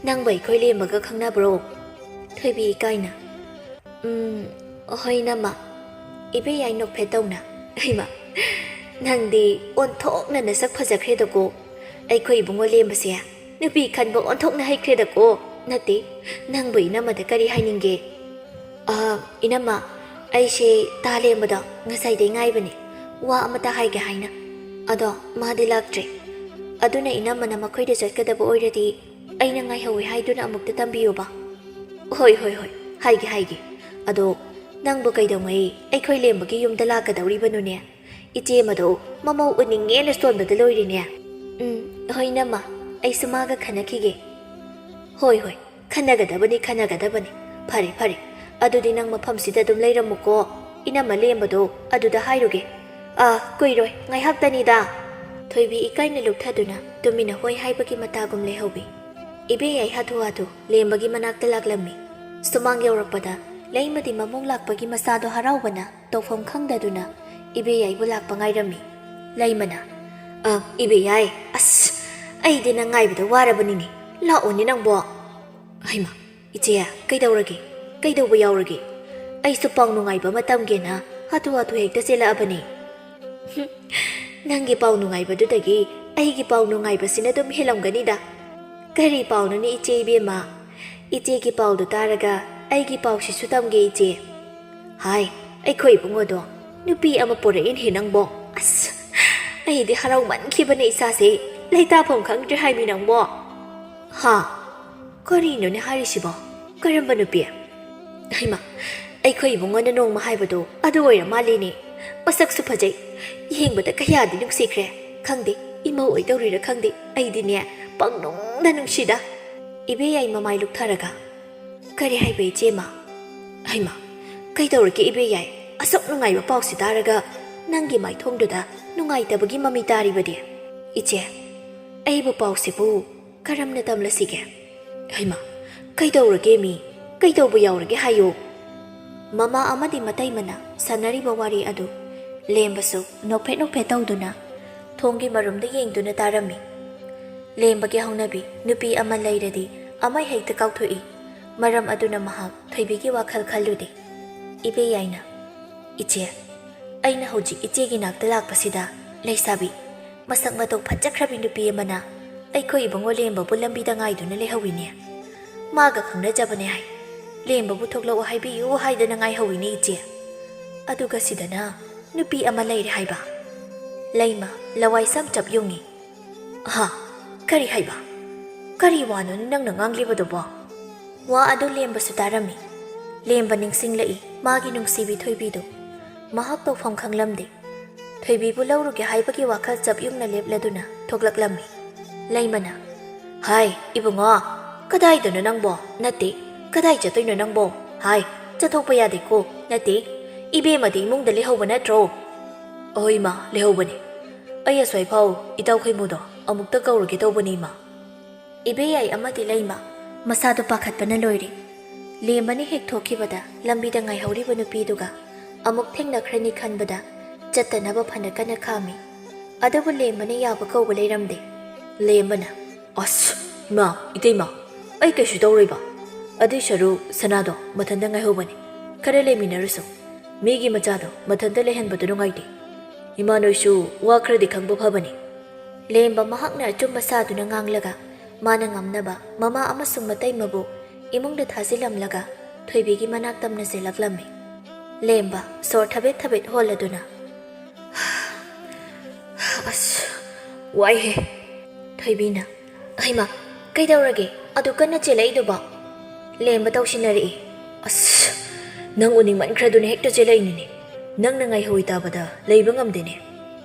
ꯅꯪꯕꯨ ꯑꯩꯈꯣꯏ ꯂꯦꯝꯕꯒ ꯈꯪꯅꯕ꯭ꯔꯣ?" ꯊꯣꯏꯕꯤ ꯏꯀꯥꯏꯅ, "ꯎꯝ, ꯍꯣꯏ, ꯏꯅꯝꯃ꯫" ꯏꯕꯦꯌꯥꯏ ꯅꯣꯛꯐꯦꯠ ꯇꯧꯅ, "ꯍꯩꯃ, ꯅꯪꯗꯤ ꯑꯣꯟꯊꯣꯛꯅ ꯅꯁꯛ ꯐꯖꯈ꯭ꯔꯦꯗꯀꯣ꯫ ꯑꯩꯈꯣꯏ ꯏꯕꯨꯡꯉꯣ ꯂꯦꯝꯕꯁꯦ ꯅꯨꯄꯤ ꯈꯟꯕ ꯑꯣꯟꯊꯣꯛꯅ ꯍꯩꯈ꯭ꯔꯦꯗꯀꯣ꯫ ꯅꯠꯇꯦ, ꯅꯪꯕꯨ ꯏꯅꯝꯃꯗ ꯀꯔꯤ ꯍꯥꯏꯅꯤꯡꯒꯦ?" "ꯑ, ꯏꯅꯝꯃ, ꯑꯩꯁꯦ ꯇꯥ ꯂꯦꯝꯕꯗꯣ ꯉꯁꯥꯏꯗꯩ ꯉꯥꯏꯕꯅꯦ꯫ ꯋꯥ ꯑꯃꯇ ꯍꯥꯏꯒꯦ ꯍꯥꯏꯅ꯫ ꯑꯗꯣ ꯃꯥꯗꯤ ꯂꯥꯛꯇ꯭ꯔꯦ꯫ ꯑꯗꯨꯅ ꯏꯅꯝꯃꯅ ꯃꯈꯣꯏꯗ ꯆꯠꯀꯗꯕ ꯑꯣꯏꯔꯗꯤ ꯑꯩꯅ ꯉꯥꯏꯍꯧꯋꯦ ꯍꯥꯏꯗꯨꯅ ꯑꯃꯨꯛꯇ ꯇꯝꯕꯤꯌꯨꯕ꯫" "ꯍꯣꯏ, ꯍꯣꯏ, ꯍꯣꯏ, ꯍꯥꯏꯒꯦ, ꯍꯥꯏꯒꯦ꯫ ꯑꯗꯣ ꯅꯪꯕꯨ ꯀꯩꯗꯧꯉꯩ ꯑꯩꯈꯣꯏ ꯂꯦꯝꯕꯒꯤ ꯌꯨꯝꯗ ꯂꯥꯛꯀꯗꯧꯔꯤꯕꯅꯣꯅꯦ? ꯏꯆꯦ ꯑꯃꯗꯣ ꯃꯃꯧ ꯎꯅꯤꯡꯉꯦꯅ ꯁꯣꯟꯕꯗ ꯂꯣꯏꯔꯦꯅꯦ꯫" "ꯎꯝ, ꯍꯣꯏ, ꯏꯅꯝꯃ, ꯑꯩꯁꯨ ꯃꯥꯒ ꯈꯟꯅꯈꯤꯒꯦ꯫" "ꯍꯣꯏ, ꯍꯣꯏ, ꯈꯟꯅꯒꯗꯕꯅꯤ, ꯈꯟꯅꯒꯗꯕꯅꯤ꯫ ꯐꯔꯦ, ꯐꯔꯦ, ꯑꯗꯨꯗꯤ ꯅꯪ ꯃꯐꯝꯁꯤꯗ ꯑꯗꯨꯝ ꯂꯩꯔꯝꯃꯨꯀꯣ꯫ ꯏꯅꯝꯃ ꯂꯦꯝꯕꯗꯣ ꯑꯗꯨꯗ ꯍꯥꯏꯔꯨꯒꯦ꯫ ꯑꯥ, ꯀꯨꯏꯔꯣꯏ, ꯉꯥꯏꯍꯥꯛꯇꯅꯤꯗ꯫" ꯊꯣꯏꯕꯤ ꯏꯀꯥꯏꯅ ꯂꯨꯞꯊꯗꯨꯅ ꯇꯨꯃꯤꯟꯅ ꯍꯣꯏ ꯍꯥꯏꯕꯒꯤ ꯃꯇꯥꯒꯨꯝ ꯂꯩꯍꯧꯏ꯫ ꯏꯕꯦꯌꯥꯏ ꯍꯥꯊꯨ ꯍꯥꯊꯨ ꯂꯦꯝꯕꯒꯤ ꯃꯅꯥꯛꯇ ꯂꯥꯛꯂꯝꯃꯤ꯫ ꯁꯨꯃꯥꯡ ꯌꯧꯔꯛꯄꯗ ꯂꯩꯃꯗꯤ ꯃꯃꯧ ꯂꯥꯛꯄꯒꯤ ꯃꯁꯥꯗꯣ ꯍꯔꯥꯎꯕꯅ ꯇꯧꯐꯝ ꯈꯪꯗꯗꯨꯅ ꯏꯕꯦꯌꯥꯏꯕꯨ ꯂꯥꯛꯄ ꯉꯥꯏꯔꯝꯃꯤ꯫ ꯂꯩꯃꯅ, "ꯑ, ꯏꯕꯦꯌꯥꯏ, ꯑꯁ, ꯑꯩꯗꯤ ꯅꯪ ꯉꯥꯏꯕꯗ ꯋꯥꯔꯕꯅꯤꯅꯦ꯫ ꯂꯥꯛꯑꯣꯅꯦ ꯅꯪꯕꯣ꯫" "ꯍꯩꯃꯥ, ꯏꯆꯦ, ꯀꯩꯗꯧꯔꯒꯦ? ꯀꯩꯗꯧꯕ ꯌꯥꯎꯔꯒꯦ? ꯑꯩꯁꯨ ꯄꯥꯎ ꯅꯨꯡꯉꯥꯏꯕ ꯑꯃ ꯇꯝꯒꯦꯅ ꯍꯥꯊꯨ ꯍꯥꯊꯨ ꯍꯦꯛꯇ ꯆꯦꯜꯂꯛꯑꯕꯅꯦ꯫" "ꯍꯨꯝ, "ꯅꯪꯒꯤ ꯄꯥꯎ ꯅꯨꯡꯉꯥꯏꯕꯗꯨꯗꯒꯤ ꯑꯩꯒꯤ ꯄꯥꯎ ꯅꯨꯡꯉꯥꯏꯕꯁꯤꯅ ꯑꯗꯨꯝ ꯍꯦꯜꯂꯝꯒꯅꯤꯗ꯫ ꯀꯔꯤ ꯄꯥꯎꯅꯣꯅꯦ ꯏꯆꯦ ꯏꯕꯦꯝꯃ? ꯏꯆꯦꯒꯤ ꯄꯥꯎꯗꯨ ꯇꯥꯔꯒ ꯑꯩꯒꯤ ꯄꯥꯎꯁꯤꯁꯨ ꯇꯝꯒꯦ ꯏꯆꯦ꯫" "ꯍꯥꯏ, ꯑꯩꯈꯣꯏ ꯏꯕꯨꯡꯉꯣꯗꯣ ꯅꯨꯄꯤ ꯑꯃ ꯄꯨꯔꯛꯏꯅꯦ ꯅꯪꯕꯣ꯫ ꯑꯁ, ꯑꯩꯗꯤ ꯍꯔꯥꯎꯃꯟꯈꯤꯕꯅꯦ ꯏꯁꯥꯁꯦ꯫ ꯂꯩꯇꯥꯐꯝ ꯈꯪꯗ꯭ꯔꯦ ꯍꯥꯏꯃꯤ ꯅꯪꯕꯣ꯫" "ꯍꯥ? ꯀꯔꯤꯅꯣꯅꯦ ꯍꯥꯏꯔꯤꯁꯤꯕꯣ? ꯀꯔꯝꯕ ꯅꯨꯄꯤ?" "ꯍꯩꯃꯥ, ꯑꯩꯈꯣꯏ ꯏꯕꯨꯡꯉꯣꯅ ꯅꯣꯡꯃ ꯍꯥꯏꯕꯗꯣ ꯑꯗꯨ ꯑꯣꯏꯔ ꯃꯥꯜꯂꯦꯅꯦ꯫ ꯃꯁꯛꯁꯨ ꯐꯖꯩ, ꯌꯦꯡꯕꯗ ꯀꯌꯥꯗꯤ ꯅꯨꯡꯁꯤꯈ꯭ꯔꯦ꯫ ꯈꯪꯗꯦ, ꯏꯃꯧ ꯑꯣꯏꯗꯧꯔꯤꯔ ꯈꯪꯗꯦ, ꯑꯩꯗꯤꯅꯦ ꯄꯪꯅꯨꯡꯗ ꯅꯨꯡꯁꯤꯗ꯫" ꯏꯕꯦꯌꯥꯏ ꯃꯃꯥꯏ ꯂꯨꯛꯊꯔꯒ, "ꯀꯔꯤ ꯍꯥꯏꯕ ꯏꯆꯦꯃ?" "ꯍꯩꯃꯥ, ꯀꯩꯗꯧꯔꯒꯦ ꯏꯕꯦꯌꯥꯏ? ꯑꯁꯨꯛ ꯅꯨꯡꯉꯥꯏꯕ ꯄꯥꯎꯁꯤ ꯇꯥꯔꯒ ꯅꯪꯒꯤ ꯃꯥꯏꯊꯣꯡꯗꯨꯗ ꯅꯨꯡꯉꯥꯏꯇꯕꯒꯤ ꯃꯃꯤ ꯇꯥꯔꯤꯕꯗꯤ?" "ꯏꯆꯦ, ꯑꯩꯕꯨ ꯄꯥꯎꯁꯤꯕꯨ ꯀꯔꯝꯅ ꯇꯝꯂꯁꯤꯒꯦ?" "ꯍꯩꯃꯥ, ꯀꯩꯗꯧꯔꯒꯦ ꯃꯤ? ꯀꯩꯗꯧꯕ ꯌꯥꯎꯔꯒꯦ ꯍꯥꯏꯌꯣ?" ꯃꯃꯥ ꯑꯃꯗꯤ ꯃꯇꯩꯃꯅ ꯁꯥꯟꯅꯔꯤꯕ ꯋꯥꯔꯤ ꯑꯗꯨ ꯂꯦꯝꯕꯁꯨ ꯅꯣꯛꯐꯦꯠ ꯅꯣꯛꯐꯦꯠ ꯇꯧꯗꯨꯅ ꯊꯣꯡꯒꯤ ꯃꯔꯨꯝꯗ ꯌꯦꯡꯗꯨꯅ ꯇꯥꯔꯝꯃꯤ꯫ ꯂꯦꯝꯕꯒꯤ ꯍꯧꯅꯕꯤ ꯅꯨꯄꯤ ꯑꯃ ꯂꯩꯔꯗꯤ ꯑꯃ ꯍꯦꯛꯇ ꯀꯥꯎꯊꯣꯛꯏ꯫ ꯃꯔꯝ ꯑꯗꯨꯅ ꯃꯍꯥꯛ ꯊꯣꯏꯕꯤꯒꯤ ꯋꯥꯈꯜ ꯈꯜꯂꯨꯗꯦ꯫ ꯏꯕꯦꯌꯥꯏꯅ, "ꯏꯆꯦ, ꯑꯩꯅ ꯍꯧꯖꯤꯛ ꯏꯆꯦꯒꯤ ꯅꯥꯛꯇ ꯂꯥꯛꯄꯁꯤꯗ ꯂꯩꯁꯥꯕꯤ ꯃꯁꯛ ꯃꯇꯧ ꯐꯖꯈ꯭ꯔꯕꯤ ꯅꯨꯄꯤ ꯑꯃꯅ ꯑꯩꯈꯣꯏ ꯏꯕꯨꯡꯉꯣ ꯂꯦꯝꯕꯕꯨ ꯂꯝꯕꯤꯗ ꯉꯥꯏꯗꯨꯅ ꯂꯩꯍꯧꯋꯤꯅꯦ꯫ ꯃꯥꯒ ꯈꯪꯅꯖꯕꯅꯦ ꯍꯥꯏ꯫ ꯂꯦꯝꯕꯕꯨ ꯊꯣꯛꯂꯛꯑꯣ ꯍꯥꯏꯕꯤꯌꯨ ꯍꯥꯏꯗꯅ ꯉꯥꯏꯍꯧꯋꯤꯅꯦ ꯏꯆꯦ꯫ ꯑꯗꯨꯒ ꯁꯤꯗꯅ ꯅꯨꯄꯤ ꯑꯃ ꯂꯩꯔꯦ ꯍꯥꯏꯕ꯫" ꯂꯩꯃ ꯂꯋꯥꯏ ꯁꯝ ꯆꯞ ꯌꯨꯡꯉꯤ꯫ "ꯍꯥ? ꯀꯔꯤ ꯍꯥꯏꯕ? ꯀꯔꯤ ꯋꯥꯅꯣꯅꯦ ꯅꯪꯅ ꯉꯥꯡꯂꯤꯕꯗꯨꯕꯣ?" ꯋꯥ ꯑꯗꯨ ꯂꯦꯝꯕꯁꯨ ꯇꯥꯔꯝꯃꯤ꯫ ꯂꯦꯝꯕ ꯅꯤꯡꯁꯤꯡꯂꯛꯏ ꯃꯥꯒꯤ ꯅꯨꯡꯁꯤꯕꯤ ꯊꯣꯏꯕꯤꯗꯨ꯫ ꯃꯍꯥꯛ ꯇꯧꯐꯝ ꯈꯪꯂꯝꯗꯦ꯫ ꯊꯣꯏꯕꯤꯕꯨ ꯂꯧꯔꯨꯒꯦ ꯍꯥꯏꯕꯒꯤ ꯋꯥꯈꯜ ꯆꯞ ꯌꯨꯡꯅ ꯂꯦꯞꯂꯗꯨꯅ ꯊꯣꯛꯂꯛꯂꯝꯃꯤ꯫ ꯂꯩꯃꯅ, "ꯍꯥꯏ, ꯏꯕꯨꯡꯉꯣ, ꯀꯗꯥꯏꯗꯅꯣ ꯅꯪꯕꯣ? ꯅꯠꯇꯦ, ꯀꯗꯥꯏ ꯆꯠꯇꯣꯏꯅꯣ ꯅꯪꯕꯣ? ꯍꯥꯏ, ꯆꯠꯊꯣꯛꯄ ꯌꯥꯗꯦꯀꯣ, ꯅꯠꯇꯦ, ꯏꯕꯦꯝꯃꯗꯤ ꯏꯃꯨꯡꯗ ꯂꯩꯍꯧꯕ ꯅꯠꯇ꯭ꯔꯣ?" "ꯑꯍꯣꯏ ꯏꯃꯥ, ꯂꯩꯍꯧꯕꯅꯦ꯫ ꯑꯩ ꯑꯁ꯭ꯋꯥꯏꯐꯥꯎ ꯏꯇꯥꯎ ꯈꯣꯏꯃꯨꯗꯣ ꯑꯃꯨꯛꯇ ꯀꯧꯔꯨꯒꯦ ꯇꯧꯕꯅꯤ ꯏꯃꯥ꯫" ꯏꯕꯦꯌꯥꯏ ꯑꯃꯗꯤ ꯂꯩꯃ ꯃꯁꯥꯗꯨ ꯄꯥꯈꯠꯄꯅ ꯂꯣꯏꯔꯦ꯫ ꯂꯦꯝꯕꯅ ꯍꯦꯛ ꯊꯣꯛꯈꯤꯕꯗ ꯂꯝꯕꯤꯗ ꯉꯥꯏꯍꯧꯔꯤꯕ ꯅꯨꯄꯤꯗꯨꯒ ꯑꯃꯨꯛ ꯊꯦꯡꯅꯈ꯭ꯔꯅꯤ ꯈꯟꯕꯗ ꯆꯠꯇꯅꯕ ꯐꯅ ꯀꯟꯅ ꯈꯥꯝꯃꯤ꯫ ꯑꯗꯨꯕꯨ ꯂꯦꯝꯕꯅ ꯌꯥꯕ ꯀꯧꯕ ꯂꯩꯔꯝꯗꯦ꯫ ꯂꯦꯝꯕꯅ, "ꯑꯁ, ꯏꯃꯥ, ꯏꯇꯩꯃ, ꯑꯩ ꯀꯩꯁꯨ ꯇꯧꯔꯣꯏꯕ꯫ ꯑꯗꯨꯏ ꯁꯔꯨꯛ ꯁꯅꯥꯗꯣ ꯃꯊꯟꯇ ꯉꯥꯏꯍꯧꯕꯅꯦ꯫ ꯈꯔ ꯂꯩꯃꯤꯟꯅꯔꯨꯁꯣ꯫ ꯃꯤꯒꯤ ꯃꯆꯥꯗꯣ ꯃꯊꯟꯇ ꯂꯩꯍꯟꯕꯗꯨ ꯅꯨꯡꯉꯥꯏꯇꯦ꯫" ꯏꯃꯥ ꯅꯣꯏꯁꯨ ꯋꯥ ꯈꯔꯗꯤ ꯈꯪꯕ ꯐꯕꯅꯤ꯫ ꯂꯦꯝꯕ ꯃꯍꯥꯛꯅ ꯑꯆꯨꯝꯕ ꯁꯥꯗꯨꯅ ꯉꯥꯡꯂꯒ ꯃꯥꯅ ꯉꯝꯅꯕ ꯃꯃꯥ ꯑꯃꯁꯨꯡ ꯃꯇꯩꯃꯕꯨ ꯏꯃꯨꯡꯗ ꯊꯥꯖꯤꯜꯂꯝꯂꯒ ꯊꯣꯏꯕꯤꯒꯤ ꯃꯅꯥꯛ ꯇꯝꯅ ꯆꯦꯜꯂꯛꯂꯝꯃꯤ꯫ ꯂꯦꯝꯕ ꯁꯣꯔ ꯊꯕꯦꯠ ꯊꯕꯦꯠ ꯍꯣꯜꯂꯗꯨꯅ, "ꯑꯁ, ꯋꯥꯏꯍꯦ!" ꯊꯣꯏꯕꯤꯅ, "ꯍꯩꯃꯥ, ꯀꯩꯗꯧꯔꯒꯦ ꯑꯗꯨ ꯀꯟꯅ ꯆꯦꯜꯂꯛꯏꯗꯨꯕꯣ?" ꯂꯦꯝꯕ ꯇꯧꯁꯤꯟꯅꯔꯛꯏ꯫ "ꯑꯁ, ꯅꯪ ꯎꯅꯤꯡꯃꯟꯈ꯭ꯔꯗꯨꯅ ꯍꯦꯛꯇ ꯆꯦꯜꯂꯛꯏꯅꯤꯅꯦ꯫ ꯅꯪꯅ ꯉꯥꯏꯍꯧ ꯇꯥꯕꯗ ꯂꯩꯕ ꯉꯝꯗꯦꯅꯦ꯫"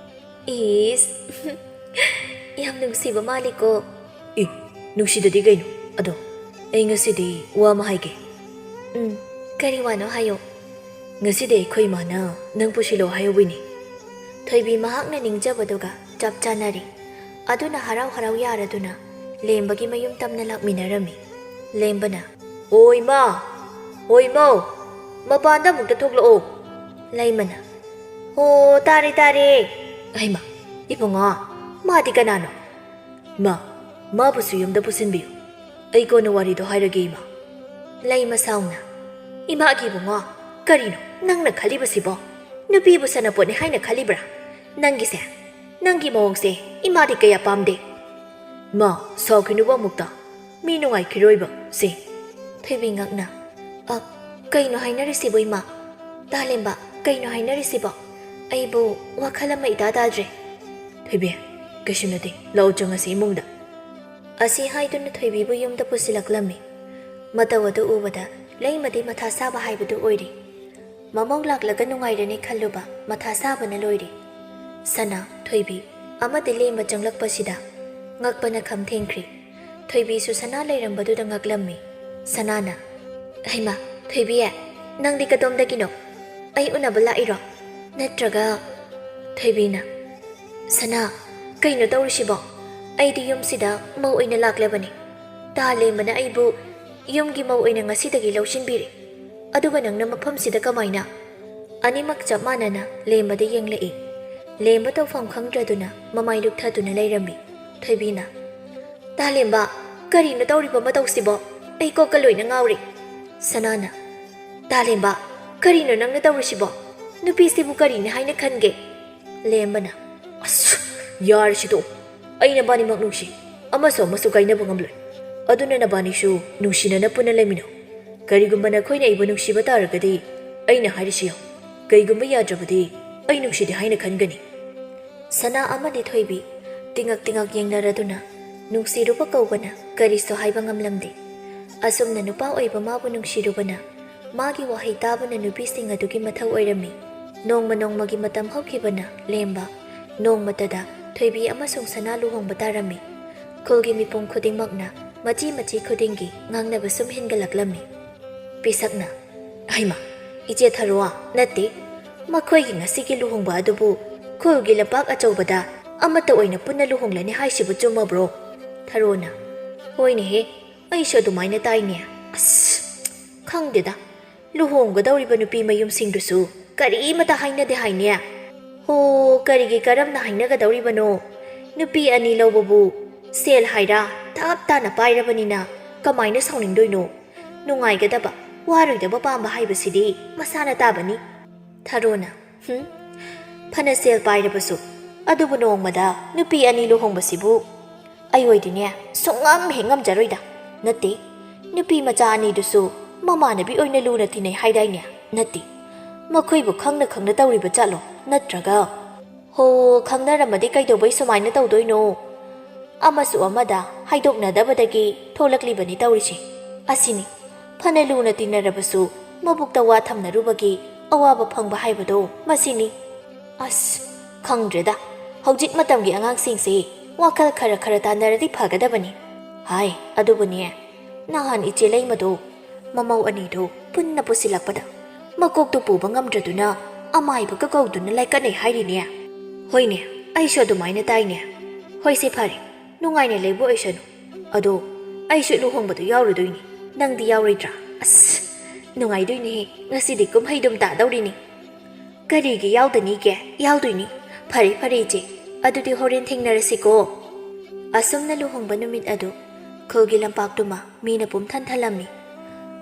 "ꯏꯁ, ꯌꯥꯝ ꯅꯨꯡꯁꯤꯕ ꯃꯥꯜꯂꯤꯀꯣ꯫" "ꯑꯦ, ꯅꯨꯡꯁꯤꯗꯗꯤ ꯀꯩꯅꯣ? ꯑꯗꯣ ꯑꯩ ꯉꯁꯤꯗꯤ ꯋꯥ ꯑꯃ ꯍꯥꯏꯒꯦ꯫" "ꯎꯝ, ꯀꯔꯤ ꯋꯥꯅꯣ ꯍꯥꯏꯌꯣ꯫" "ꯉꯁꯤꯗꯤ ꯑꯩꯈꯣꯏ ꯏꯃꯥꯅ ꯅꯪ ꯄꯨꯁꯤꯜꯂꯣ ꯍꯥꯏꯍꯧꯕꯤꯅꯤ꯫" ꯊꯣꯏꯕꯤ ꯃꯍꯥꯛꯅ ꯅꯤꯡꯖꯕꯗꯨꯒ ꯆꯞ ꯆꯥꯅꯔꯤ꯫ ꯑꯗꯨꯅ ꯍꯔꯥꯎ ꯍꯔꯥꯎ ꯌꯥꯔꯗꯨꯅ ꯂꯦꯝꯕꯒꯤ ꯃꯌꯨꯝ ꯇꯝꯅ ꯂꯥꯛꯃꯤꯟꯅꯔꯝꯃꯤ꯫ ꯂꯦꯝꯕꯅ, "ꯑꯣ ꯏꯃꯥ, ꯑꯣ ꯏꯃꯧ, ꯃꯄꯥꯟꯗ ꯑꯃꯨꯛꯇ ꯊꯣꯛꯂꯛꯑꯣ꯫" ꯂꯩꯃꯅ, "ꯑꯣ, ꯇꯥꯔꯦ, ꯇꯥꯔꯦ꯫" "ꯍꯩꯃꯥ, ꯏꯕꯨꯡꯉꯣ, ꯃꯥꯗꯤ ꯀꯅꯥꯅꯣ?" "ꯏꯃꯥ, ꯃꯥꯕꯨꯁꯨ ꯌꯨꯝꯗ ꯄꯨꯁꯤꯟꯕꯤꯌꯨ꯫ ꯑꯩ ꯀꯣꯟꯅ ꯋꯥꯔꯤꯗꯣ ꯍꯥꯏꯔꯒꯦ, ꯏꯃꯥ꯫" ꯂꯩꯃ ꯁꯥꯎꯅ, "ꯏꯃꯥꯒꯤ ꯏꯕꯨꯡꯉꯣ, ꯀꯔꯤꯅꯣ ꯅꯪꯅ ꯈꯜꯂꯤꯕꯁꯤꯕꯣ? ꯅꯨꯄꯤꯕꯨ ꯁꯥꯟꯅꯄꯣꯠꯅꯤ ꯍꯥꯏꯅ ꯈꯜꯂꯤꯕ꯭ꯔꯥ? ꯅꯪꯒꯤꯁꯦ, ꯅꯪꯒꯤ ꯃꯑꯣꯡꯁꯦ ꯏꯃꯥꯗꯤ ꯀꯌꯥ ꯄꯥꯝꯗꯦ꯫" "ꯏꯃꯥ, ꯁꯥꯎꯈꯤꯅꯨꯕ ꯑꯃꯨꯛꯇ꯫ ꯃꯤ ꯅꯨꯡꯉꯥꯏꯈꯤꯔꯣꯏꯕ ꯁꯦ꯫" ꯊꯣꯏꯕꯤ ꯉꯛꯅ, "ꯑ, ꯀꯩꯅꯣ ꯍꯥꯏꯅꯔꯤꯁꯤꯕꯣ ꯏꯃꯥ? ꯇꯥꯂꯦꯝꯕ, ꯀꯩꯅꯣ ꯍꯥꯏꯅꯔꯤꯁꯤꯕꯣ? ꯑꯩꯕꯨ ꯋꯥꯈꯜ ꯑꯃ ꯏꯇꯥ ꯇꯥꯗ꯭ꯔꯦ꯫" "ꯊꯣꯏꯕꯤ, ꯀꯩꯁꯨ ꯅꯠꯇꯦ, ꯂꯥꯛꯑꯣ ꯆꯪꯉꯁꯤ ꯏꯃꯨꯡꯗ꯫" ꯑꯁꯤ ꯍꯥꯏꯗꯨꯅ ꯊꯣꯏꯕꯤꯕꯨ ꯌꯨꯝꯗ ꯄꯨꯁꯤꯜꯂꯛꯂꯝꯃꯤ꯫ ꯃꯇꯧ ꯑꯗꯨ ꯎꯕꯗ ꯂꯩꯃꯗꯤ ꯃꯊꯥ ꯁꯥꯕ ꯍꯥꯏꯕꯗꯨ ꯑꯣꯏꯔꯦ꯫ ꯃꯃꯧ ꯂꯥꯛꯂꯒ ꯅꯨꯡꯉꯥꯏꯔꯅꯤ ꯈꯜꯂꯨꯕ ꯃꯊꯥ ꯁꯥꯕꯅ ꯂꯣꯏꯔꯦ꯫ ꯁꯅꯥ, ꯊꯣꯏꯕꯤ ꯑꯃꯗꯤ ꯂꯦꯝꯕ ꯆꯪꯂꯛꯄꯁꯤꯗ ꯉꯛꯄꯅ ꯈꯝ ꯊꯦꯡꯈ꯭ꯔꯦ꯫ ꯊꯣꯏꯕꯤꯁꯨ ꯁꯅꯥ ꯂꯩꯔꯝꯕꯗꯨꯗ ꯉꯛꯂꯝꯃꯤ꯫ ꯁꯅꯥꯅ, "ꯍꯩꯃꯥ, ꯊꯣꯏꯕꯤ, ꯅꯪꯗꯤ ꯀꯗꯣꯝꯗꯒꯤꯅꯣ? ꯑꯩ ꯎꯅꯕ ꯂꯥꯛꯏꯔꯣ? ꯅꯠꯇ꯭ꯔꯒ?" ꯊꯣꯏꯕꯤꯅ, "ꯁꯅꯥ, ꯀꯩꯅꯣ ꯇꯧꯔꯤꯁꯤꯕꯣ? ꯑꯩꯗꯤ ꯌꯨꯝꯁꯤꯗ ꯃꯧ ꯑꯣꯏꯅ ꯂꯥꯛꯂꯕꯅꯤ꯫ ꯇꯥ ꯂꯦꯝꯕꯅ ꯑꯩꯕꯨ ꯌꯨꯝꯒꯤ ꯃꯧ ꯑꯣꯏꯅ ꯉꯁꯤꯗꯒꯤ ꯂꯧꯁꯤꯟꯕꯤꯔꯦ꯫ ꯑꯗꯨꯒ ꯅꯪꯅ ꯃꯐꯝꯁꯤꯗ ꯀꯃꯥꯏꯅ?" ꯑꯅꯤꯃꯛ ꯆꯞ ꯃꯥꯟꯅꯅ ꯂꯦꯝꯕꯗ ꯌꯦꯡꯂꯛꯏ꯫ ꯂꯦꯝꯕ ꯇꯧꯐꯝ ꯈꯪꯗ꯭ꯔꯗꯨꯅ ꯃꯃꯥꯏ ꯂꯨꯞꯊꯗꯨꯅ ꯂꯩꯔꯝꯃꯤ꯫ ꯊꯣꯏꯕꯤꯅ, "ꯇꯥꯂꯦꯝꯕ, ꯀꯔꯤꯅꯣ ꯇꯧꯔꯤꯕ ꯃꯇꯧꯁꯤꯕꯣ? ꯑꯩ ꯀꯣꯛꯀ ꯂꯣꯏꯅ ꯉꯥꯎꯔꯦ꯫" ꯁꯅꯥꯅ, "ꯇꯥꯂꯦꯝꯕ, ꯀꯔꯤꯅꯣ ꯅꯪꯅ ꯇꯧꯔꯤꯁꯤꯕꯣ? ꯅꯨꯄꯤꯁꯤꯕꯨ ꯀꯔꯤꯅꯤ ꯍꯥꯏꯅ ꯈꯟꯒꯦ?" ꯂꯦꯝꯕꯅ, "ꯑꯁ, ꯌꯥꯔꯦ ꯁꯤꯗꯣꯛꯑꯣ꯫ ꯑꯩ ꯅꯕꯥꯅꯤꯃꯛ ꯅꯨꯡꯁꯤ꯫ ꯑꯃꯁꯨ ꯑꯃꯁꯨ ꯀꯥꯏꯅꯕ ꯉꯝꯂꯣꯏ꯫ ꯑꯗꯨꯅ ꯅꯕꯥꯅꯤꯁꯨ ꯅꯨꯡꯁꯤꯅꯅ ꯄꯨꯟꯅ ꯂꯩꯃꯤꯟꯅꯧ꯫ ꯀꯔꯤꯒꯨꯝꯕ ꯅꯈꯣꯏꯅ ꯑꯩꯕꯨ ꯅꯨꯡꯁꯤꯕ ꯇꯥꯔꯒꯗꯤ ꯑꯩꯅ ꯍꯥꯏꯔꯤꯁꯤ ꯌꯥꯎ꯫ ꯀꯔꯤꯒꯨꯝꯕ ꯌꯥꯗ꯭ꯔꯕꯗꯤ ꯑꯩ ꯅꯨꯡꯁꯤꯗꯦ ꯍꯥꯏꯅ ꯈꯟꯒꯅꯤ꯫" ꯁꯅꯥ ꯑꯃꯗꯤ ꯊꯣꯏꯕꯤ ꯇꯤꯉꯛ ꯇꯤꯉꯛ ꯌꯦꯡꯅꯔꯗꯨꯅ ꯅꯨꯡꯁꯤꯔꯨꯕ ꯀꯧꯕꯅ ꯀꯔꯤꯁꯨ ꯍꯥꯏꯕ ꯉꯝꯂꯝꯗꯦ꯫ ꯑꯁꯨꯝꯅ ꯅꯨꯄꯥ ꯑꯣꯏꯕ ꯃꯥꯕꯨ ꯅꯨꯡꯁꯤꯔꯨꯕꯅ ꯃꯥꯒꯤ ꯋꯥꯍꯩ ꯇꯥꯕꯅ ꯅꯨꯄꯤꯁꯤꯡ ꯑꯗꯨꯒꯤ ꯃꯊꯧ ꯑꯣꯏꯔꯝꯃꯤ꯫ ꯅꯣꯡꯃ ꯅꯣꯡꯃꯒꯤ ꯃꯇꯝ ꯍꯧꯈꯤꯕꯅ ꯂꯦꯝꯕ ꯅꯣꯡꯃꯇꯗ ꯊꯣꯏꯕꯤ ꯑꯃꯁꯨꯡ ꯁꯅꯥ ꯂꯨꯍꯣꯡꯕ ꯇꯥꯔꯝꯃꯤ꯫ ꯈꯨꯜꯒꯤ ꯃꯤꯄꯨꯝ ꯈꯨꯗꯤꯡꯃꯛꯅ ꯃꯆꯤ ꯃꯆꯤ ꯈꯨꯗꯤꯡꯒꯤ ꯉꯥꯡꯅꯕ ꯁꯨꯝ ꯍꯦꯟꯒꯠꯂꯛꯂꯝꯃꯤ꯫ ꯄꯤꯁꯛꯅ, "ꯍꯩꯃꯥ, ꯏꯆꯦ ꯊꯔꯣ, ꯅꯠꯇꯦ, ꯃꯈꯣꯏꯒꯤ ꯉꯁꯤꯒꯤ ꯂꯨꯍꯣꯡꯕ ꯑꯗꯨꯕꯨ ꯈꯨꯜꯒꯤ ꯂꯝꯄꯥꯛ ꯑꯆꯧꯕꯗ ꯑꯃꯠꯇ ꯑꯣꯏꯅ ꯄꯨꯟꯅ ꯂꯨꯍꯣꯡꯂꯅꯤ ꯍꯥꯏꯁꯤꯕꯨ ꯆꯨꯝꯃꯕ꯭ꯔꯣ?" ꯊꯔꯣꯅ, "ꯍꯣꯏꯅꯦꯍꯦ, ꯑꯩꯁꯨ ꯑꯗꯨꯃꯥꯏꯅ ꯇꯥꯏꯅꯦ꯫ ꯑꯁ, ꯈꯪꯗꯦꯗ, ꯂꯨꯍꯣꯡꯒꯗꯧꯔꯤꯕ ꯅꯨꯄꯤ ꯃꯌꯨꯝꯁꯤꯡꯗꯨꯁꯨ ꯀꯔꯤꯃꯇ ꯍꯥꯏꯅꯗꯦ ꯍꯥꯏꯅꯦ꯫ ꯍꯣ, ꯀꯔꯤꯒꯤ ꯀꯔꯝꯅ ꯍꯥꯏꯅꯒꯗꯧꯔꯤꯕꯅꯣ? ꯅꯨꯄꯤ ꯑꯅꯤ ꯂꯧꯕꯕꯨ ꯁꯦꯜ ꯍꯥꯏꯔ ꯊꯞ ꯇꯥꯅ ꯄꯥꯏꯔꯕꯅꯤꯅ ꯀꯃꯥꯏꯅ ꯁꯥꯎꯅꯤꯡꯗꯣꯏꯅꯣ? ꯅꯨꯡꯉꯥꯏꯒꯗꯕ, ꯋꯥꯔꯣꯏꯗꯕ ꯄꯥꯝꯕ ꯍꯥꯏꯕꯁꯤꯗꯤ ꯃꯁꯥꯅ ꯇꯥꯕꯅꯤ꯫" ꯊꯔꯣꯅ, "ꯍꯨꯝ, ꯐꯅ ꯁꯦꯜ ꯄꯥꯏꯔꯕꯁꯨ, ꯑꯗꯨꯕꯨ ꯅꯣꯡꯃꯗ ꯅꯨꯄꯤ ꯑꯅꯤ ꯂꯨꯍꯣꯡꯕꯁꯤꯕꯨ ꯑꯩ ꯑꯣꯏꯗꯤꯅꯦ ꯁꯨꯡꯉꯝ ꯍꯦꯛ ꯉꯝꯖꯔꯣꯏꯗ꯫ ꯅꯠꯇꯦ, ꯅꯨꯄꯤ ꯃꯆꯥ ꯑꯅꯤꯗꯨꯁꯨ ꯃꯃꯥꯟꯅꯕꯤ ꯑꯣꯏꯅ ꯂꯨꯅ ꯇꯤꯟꯅꯩ ꯍꯥꯏꯗꯥꯏꯅꯦ? ꯅꯠꯇꯦ, ꯃꯈꯣꯏꯕꯨ ꯈꯪꯅ ꯈꯪꯅ ꯇꯧꯔꯤꯕ ꯖꯥꯠꯂꯣ? ꯅꯠꯇ꯭ꯔꯒ, ꯍꯣ, ꯈꯪꯅꯔꯝꯃꯗꯤ ꯀꯩꯗꯧꯕꯩ ꯁꯨꯃꯥꯏꯅ ꯇꯧꯗꯣꯏꯅꯣ? ꯑꯃꯁꯨ ꯑꯃꯗ ꯍꯥꯏꯗꯣꯛꯅꯗꯕꯗꯒꯤ ꯊꯣꯛꯂꯛꯂꯤꯕꯅꯤ ꯇꯧꯔꯤꯁꯦ꯫ ꯑꯁꯤꯅꯤ, ꯐꯅ ꯂꯨꯅ ꯇꯤꯟꯅꯔꯕꯁꯨ ꯃꯕꯨꯛꯇ ꯋꯥ ꯊꯝꯅꯔꯨꯕꯒꯤ ꯑꯋꯥꯕ ꯐꯪꯕ ꯍꯥꯏꯕꯗꯣ ꯃꯁꯤꯅꯤ꯫ ꯑꯁ, ꯈꯪꯗ꯭ꯔꯦꯗ, ꯍꯧꯖꯤꯛ ꯃꯇꯝꯒꯤ ꯑꯉꯥꯡꯁꯤꯡꯁꯦ ꯋꯥꯈꯜ ꯈꯔ ꯈꯔ ꯇꯥꯟꯅꯔꯗꯤ ꯐꯒꯗꯕꯅꯤ꯫ ꯍꯥꯏ, ꯑꯗꯨꯕꯨꯅꯦ, ꯅꯍꯥꯟ ꯏꯆꯦ ꯂꯩꯃꯗꯣ ꯃꯃꯧ ꯑꯅꯤꯗꯣ ꯄꯨꯟꯅ ꯄꯨꯁꯤꯜꯂꯛꯄꯗ ꯃꯀꯣꯛꯇꯨ ꯄꯨꯕ ꯉꯝꯗ꯭ꯔꯗꯨꯅ ꯑꯃꯥꯏꯕꯒ ꯀꯧꯗꯨꯅ ꯂꯥꯏꯀꯠꯅꯩ ꯍꯥꯏꯔꯤꯅꯦ꯫" "ꯍꯣꯏꯅꯦ, ꯑꯩꯁꯨ ꯑꯗꯨꯃꯥꯏꯅ ꯇꯥꯏꯅꯦ꯫ ꯍꯣꯏꯁꯦ, ꯐꯔꯦ, ꯅꯨꯡꯉꯥꯏꯅ ꯂꯩꯕ ꯑꯣꯏꯁꯅꯨ꯫ ꯑꯗꯣ ꯑꯩꯁꯨ ꯂꯨꯍꯣꯡꯕꯗ ꯌꯥꯎꯔꯨꯗꯣꯏꯅꯤ꯫ ꯅꯪꯗꯤ ꯌꯥꯎꯔꯣꯏꯗ꯭ꯔꯥ?" "ꯑꯁ, ꯅꯨꯡꯉꯥꯏꯗꯣꯏꯅꯦꯍꯦ, ꯉꯁꯤꯗꯤ ꯀꯨꯝꯍꯩꯗꯨꯝ ꯇꯥꯗꯧꯔꯤꯅꯤ꯫" "ꯀꯔꯤꯒꯤ ꯌꯥꯎꯗꯅꯤꯒꯦ? ꯌꯥꯎꯗꯣꯏꯅꯤ꯫ ꯐꯔꯦ, ꯐꯔꯦ ꯏꯆꯦ, ꯑꯗꯨꯗꯤ ꯍꯣꯔꯦꯟ ꯊꯦꯡꯅꯔꯁꯤꯀꯣ꯫" ꯑꯁꯨꯝꯅ ꯂꯨꯍꯣꯡꯕ ꯅꯨꯃꯤꯠ ꯑꯗꯨ ꯈꯨꯜꯒꯤ ꯂꯝꯄꯥꯛꯇꯨꯃ ꯃꯤꯅ ꯄꯨꯝꯊꯟ ꯊꯜꯂꯝꯃꯤ꯫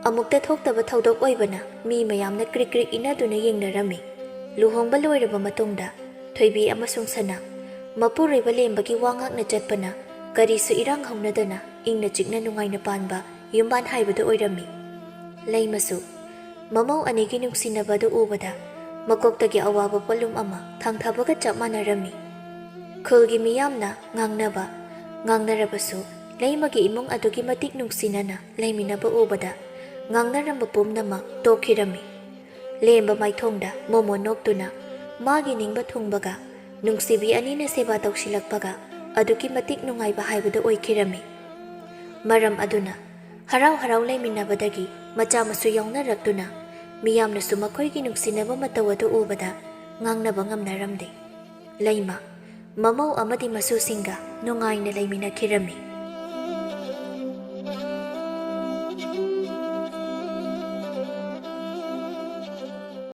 ꯑꯃꯨꯛꯇ ꯊꯣꯛꯇꯕ ꯊꯧꯗꯣꯛ ꯑꯣꯏꯕꯅ ꯃꯤ ꯃꯌꯥꯝꯅ ꯀ꯭ꯔꯤꯛ ꯀ꯭ꯔꯤꯛ ꯏꯟꯅꯗꯨꯅ ꯌꯦꯡꯅꯔꯝꯃꯤ꯫ ꯂꯨꯍꯣꯡꯕ ꯂꯣꯏꯔꯕ ꯃꯇꯨꯡꯗ ꯊꯣꯏꯕꯤ ꯑꯃꯁꯨꯡ ꯁꯅꯥ꯫ ꯃꯄꯨꯔꯣꯏꯕ ꯂꯦꯝꯕꯒꯤ ꯋꯥ ꯉꯥꯛꯅ ꯆꯠꯄꯅ ꯀꯔꯤꯁꯨ ꯏꯔꯥꯡ ꯍꯧꯅꯗꯅ ꯏꯪꯅ ꯆꯤꯛꯅ ꯅꯨꯡꯉꯥꯏꯅ ꯄꯥꯟꯕ ꯌꯨꯝꯕꯥꯟ ꯍꯥꯏꯕꯗꯨ ꯑꯣꯏꯔꯝꯃꯤ꯫ ꯂꯩꯃꯁꯨ ꯃꯃꯧ ꯑꯅꯤꯒꯤ ꯅꯨꯡꯁꯤꯅꯕꯗꯨ ꯎꯕꯗ ꯃꯀꯣꯛꯇꯒꯤ ꯑꯋꯥꯕ ꯄꯣꯠꯂꯨꯝ ꯑꯃ ꯊꯥꯡꯊꯕꯒ ꯆꯞ ꯃꯥꯟꯅꯔꯝꯃꯤ꯫ ꯈꯨꯜꯒꯤ ꯃꯤꯌꯥꯝꯅ ꯉꯥꯡꯅꯕ ꯉꯥꯡꯅꯔꯕꯁꯨ, ꯂꯩꯃꯒꯤ ꯏꯃꯨꯡ ꯑꯗꯨꯛꯀꯤ ꯃꯇꯤꯛ ꯅꯨꯡꯁꯤꯅꯅ ꯂꯩꯃꯤꯟꯅꯕ ꯎꯕꯗ ꯉꯥꯡꯅꯔꯝꯕ ꯄꯨꯝꯅꯃꯛ ꯇꯣꯛꯈꯤꯔꯝꯃꯤ꯫ ꯂꯦꯝꯕ ꯃꯥꯏꯊꯣꯡꯗ ꯃꯣꯃꯣꯟ ꯅꯣꯛꯇꯨꯅ ꯃꯥꯒꯤ ꯅꯤꯡꯕ ꯊꯨꯡꯕꯒ ꯅꯨꯡꯁꯤꯕꯤ ꯑꯅꯤꯅ ꯁꯦꯕꯥ ꯇꯧꯁꯤꯜꯂꯛꯄꯒ ꯑꯗꯨꯛꯀꯤ ꯃꯇꯤꯛ ꯅꯨꯡꯉꯥꯏꯕ ꯍꯥꯏꯕꯗꯨ ꯑꯣꯏꯈꯤꯔꯝꯃꯤ꯫ ꯃꯔꯝ ꯑꯗꯨꯅ ꯍꯔꯥꯎ ꯍꯔꯥꯎ ꯂꯩꯃꯤꯟꯅꯕꯗꯒꯤ ꯃꯆꯥ ꯃꯁꯨ ꯌꯥꯎꯅꯔꯛꯇꯨꯅ ꯃꯤꯌꯥꯝꯅꯁꯨ ꯃꯈꯣꯏꯒꯤ ꯅꯨꯡꯁꯤꯅꯕ ꯃꯇꯧ ꯑꯗꯨ ꯎꯕꯗ ꯉꯥꯡꯅꯕ ꯉꯝꯅꯔꯝꯗꯦ꯫ ꯂꯩꯃ ꯃꯃꯧ ꯑꯃꯗꯤ ꯃꯁꯨꯁꯤꯡꯒ ꯅꯨꯡꯉꯥꯏꯅ ꯂꯩꯃꯤꯟꯅꯈꯤꯔꯝꯃꯤ꯫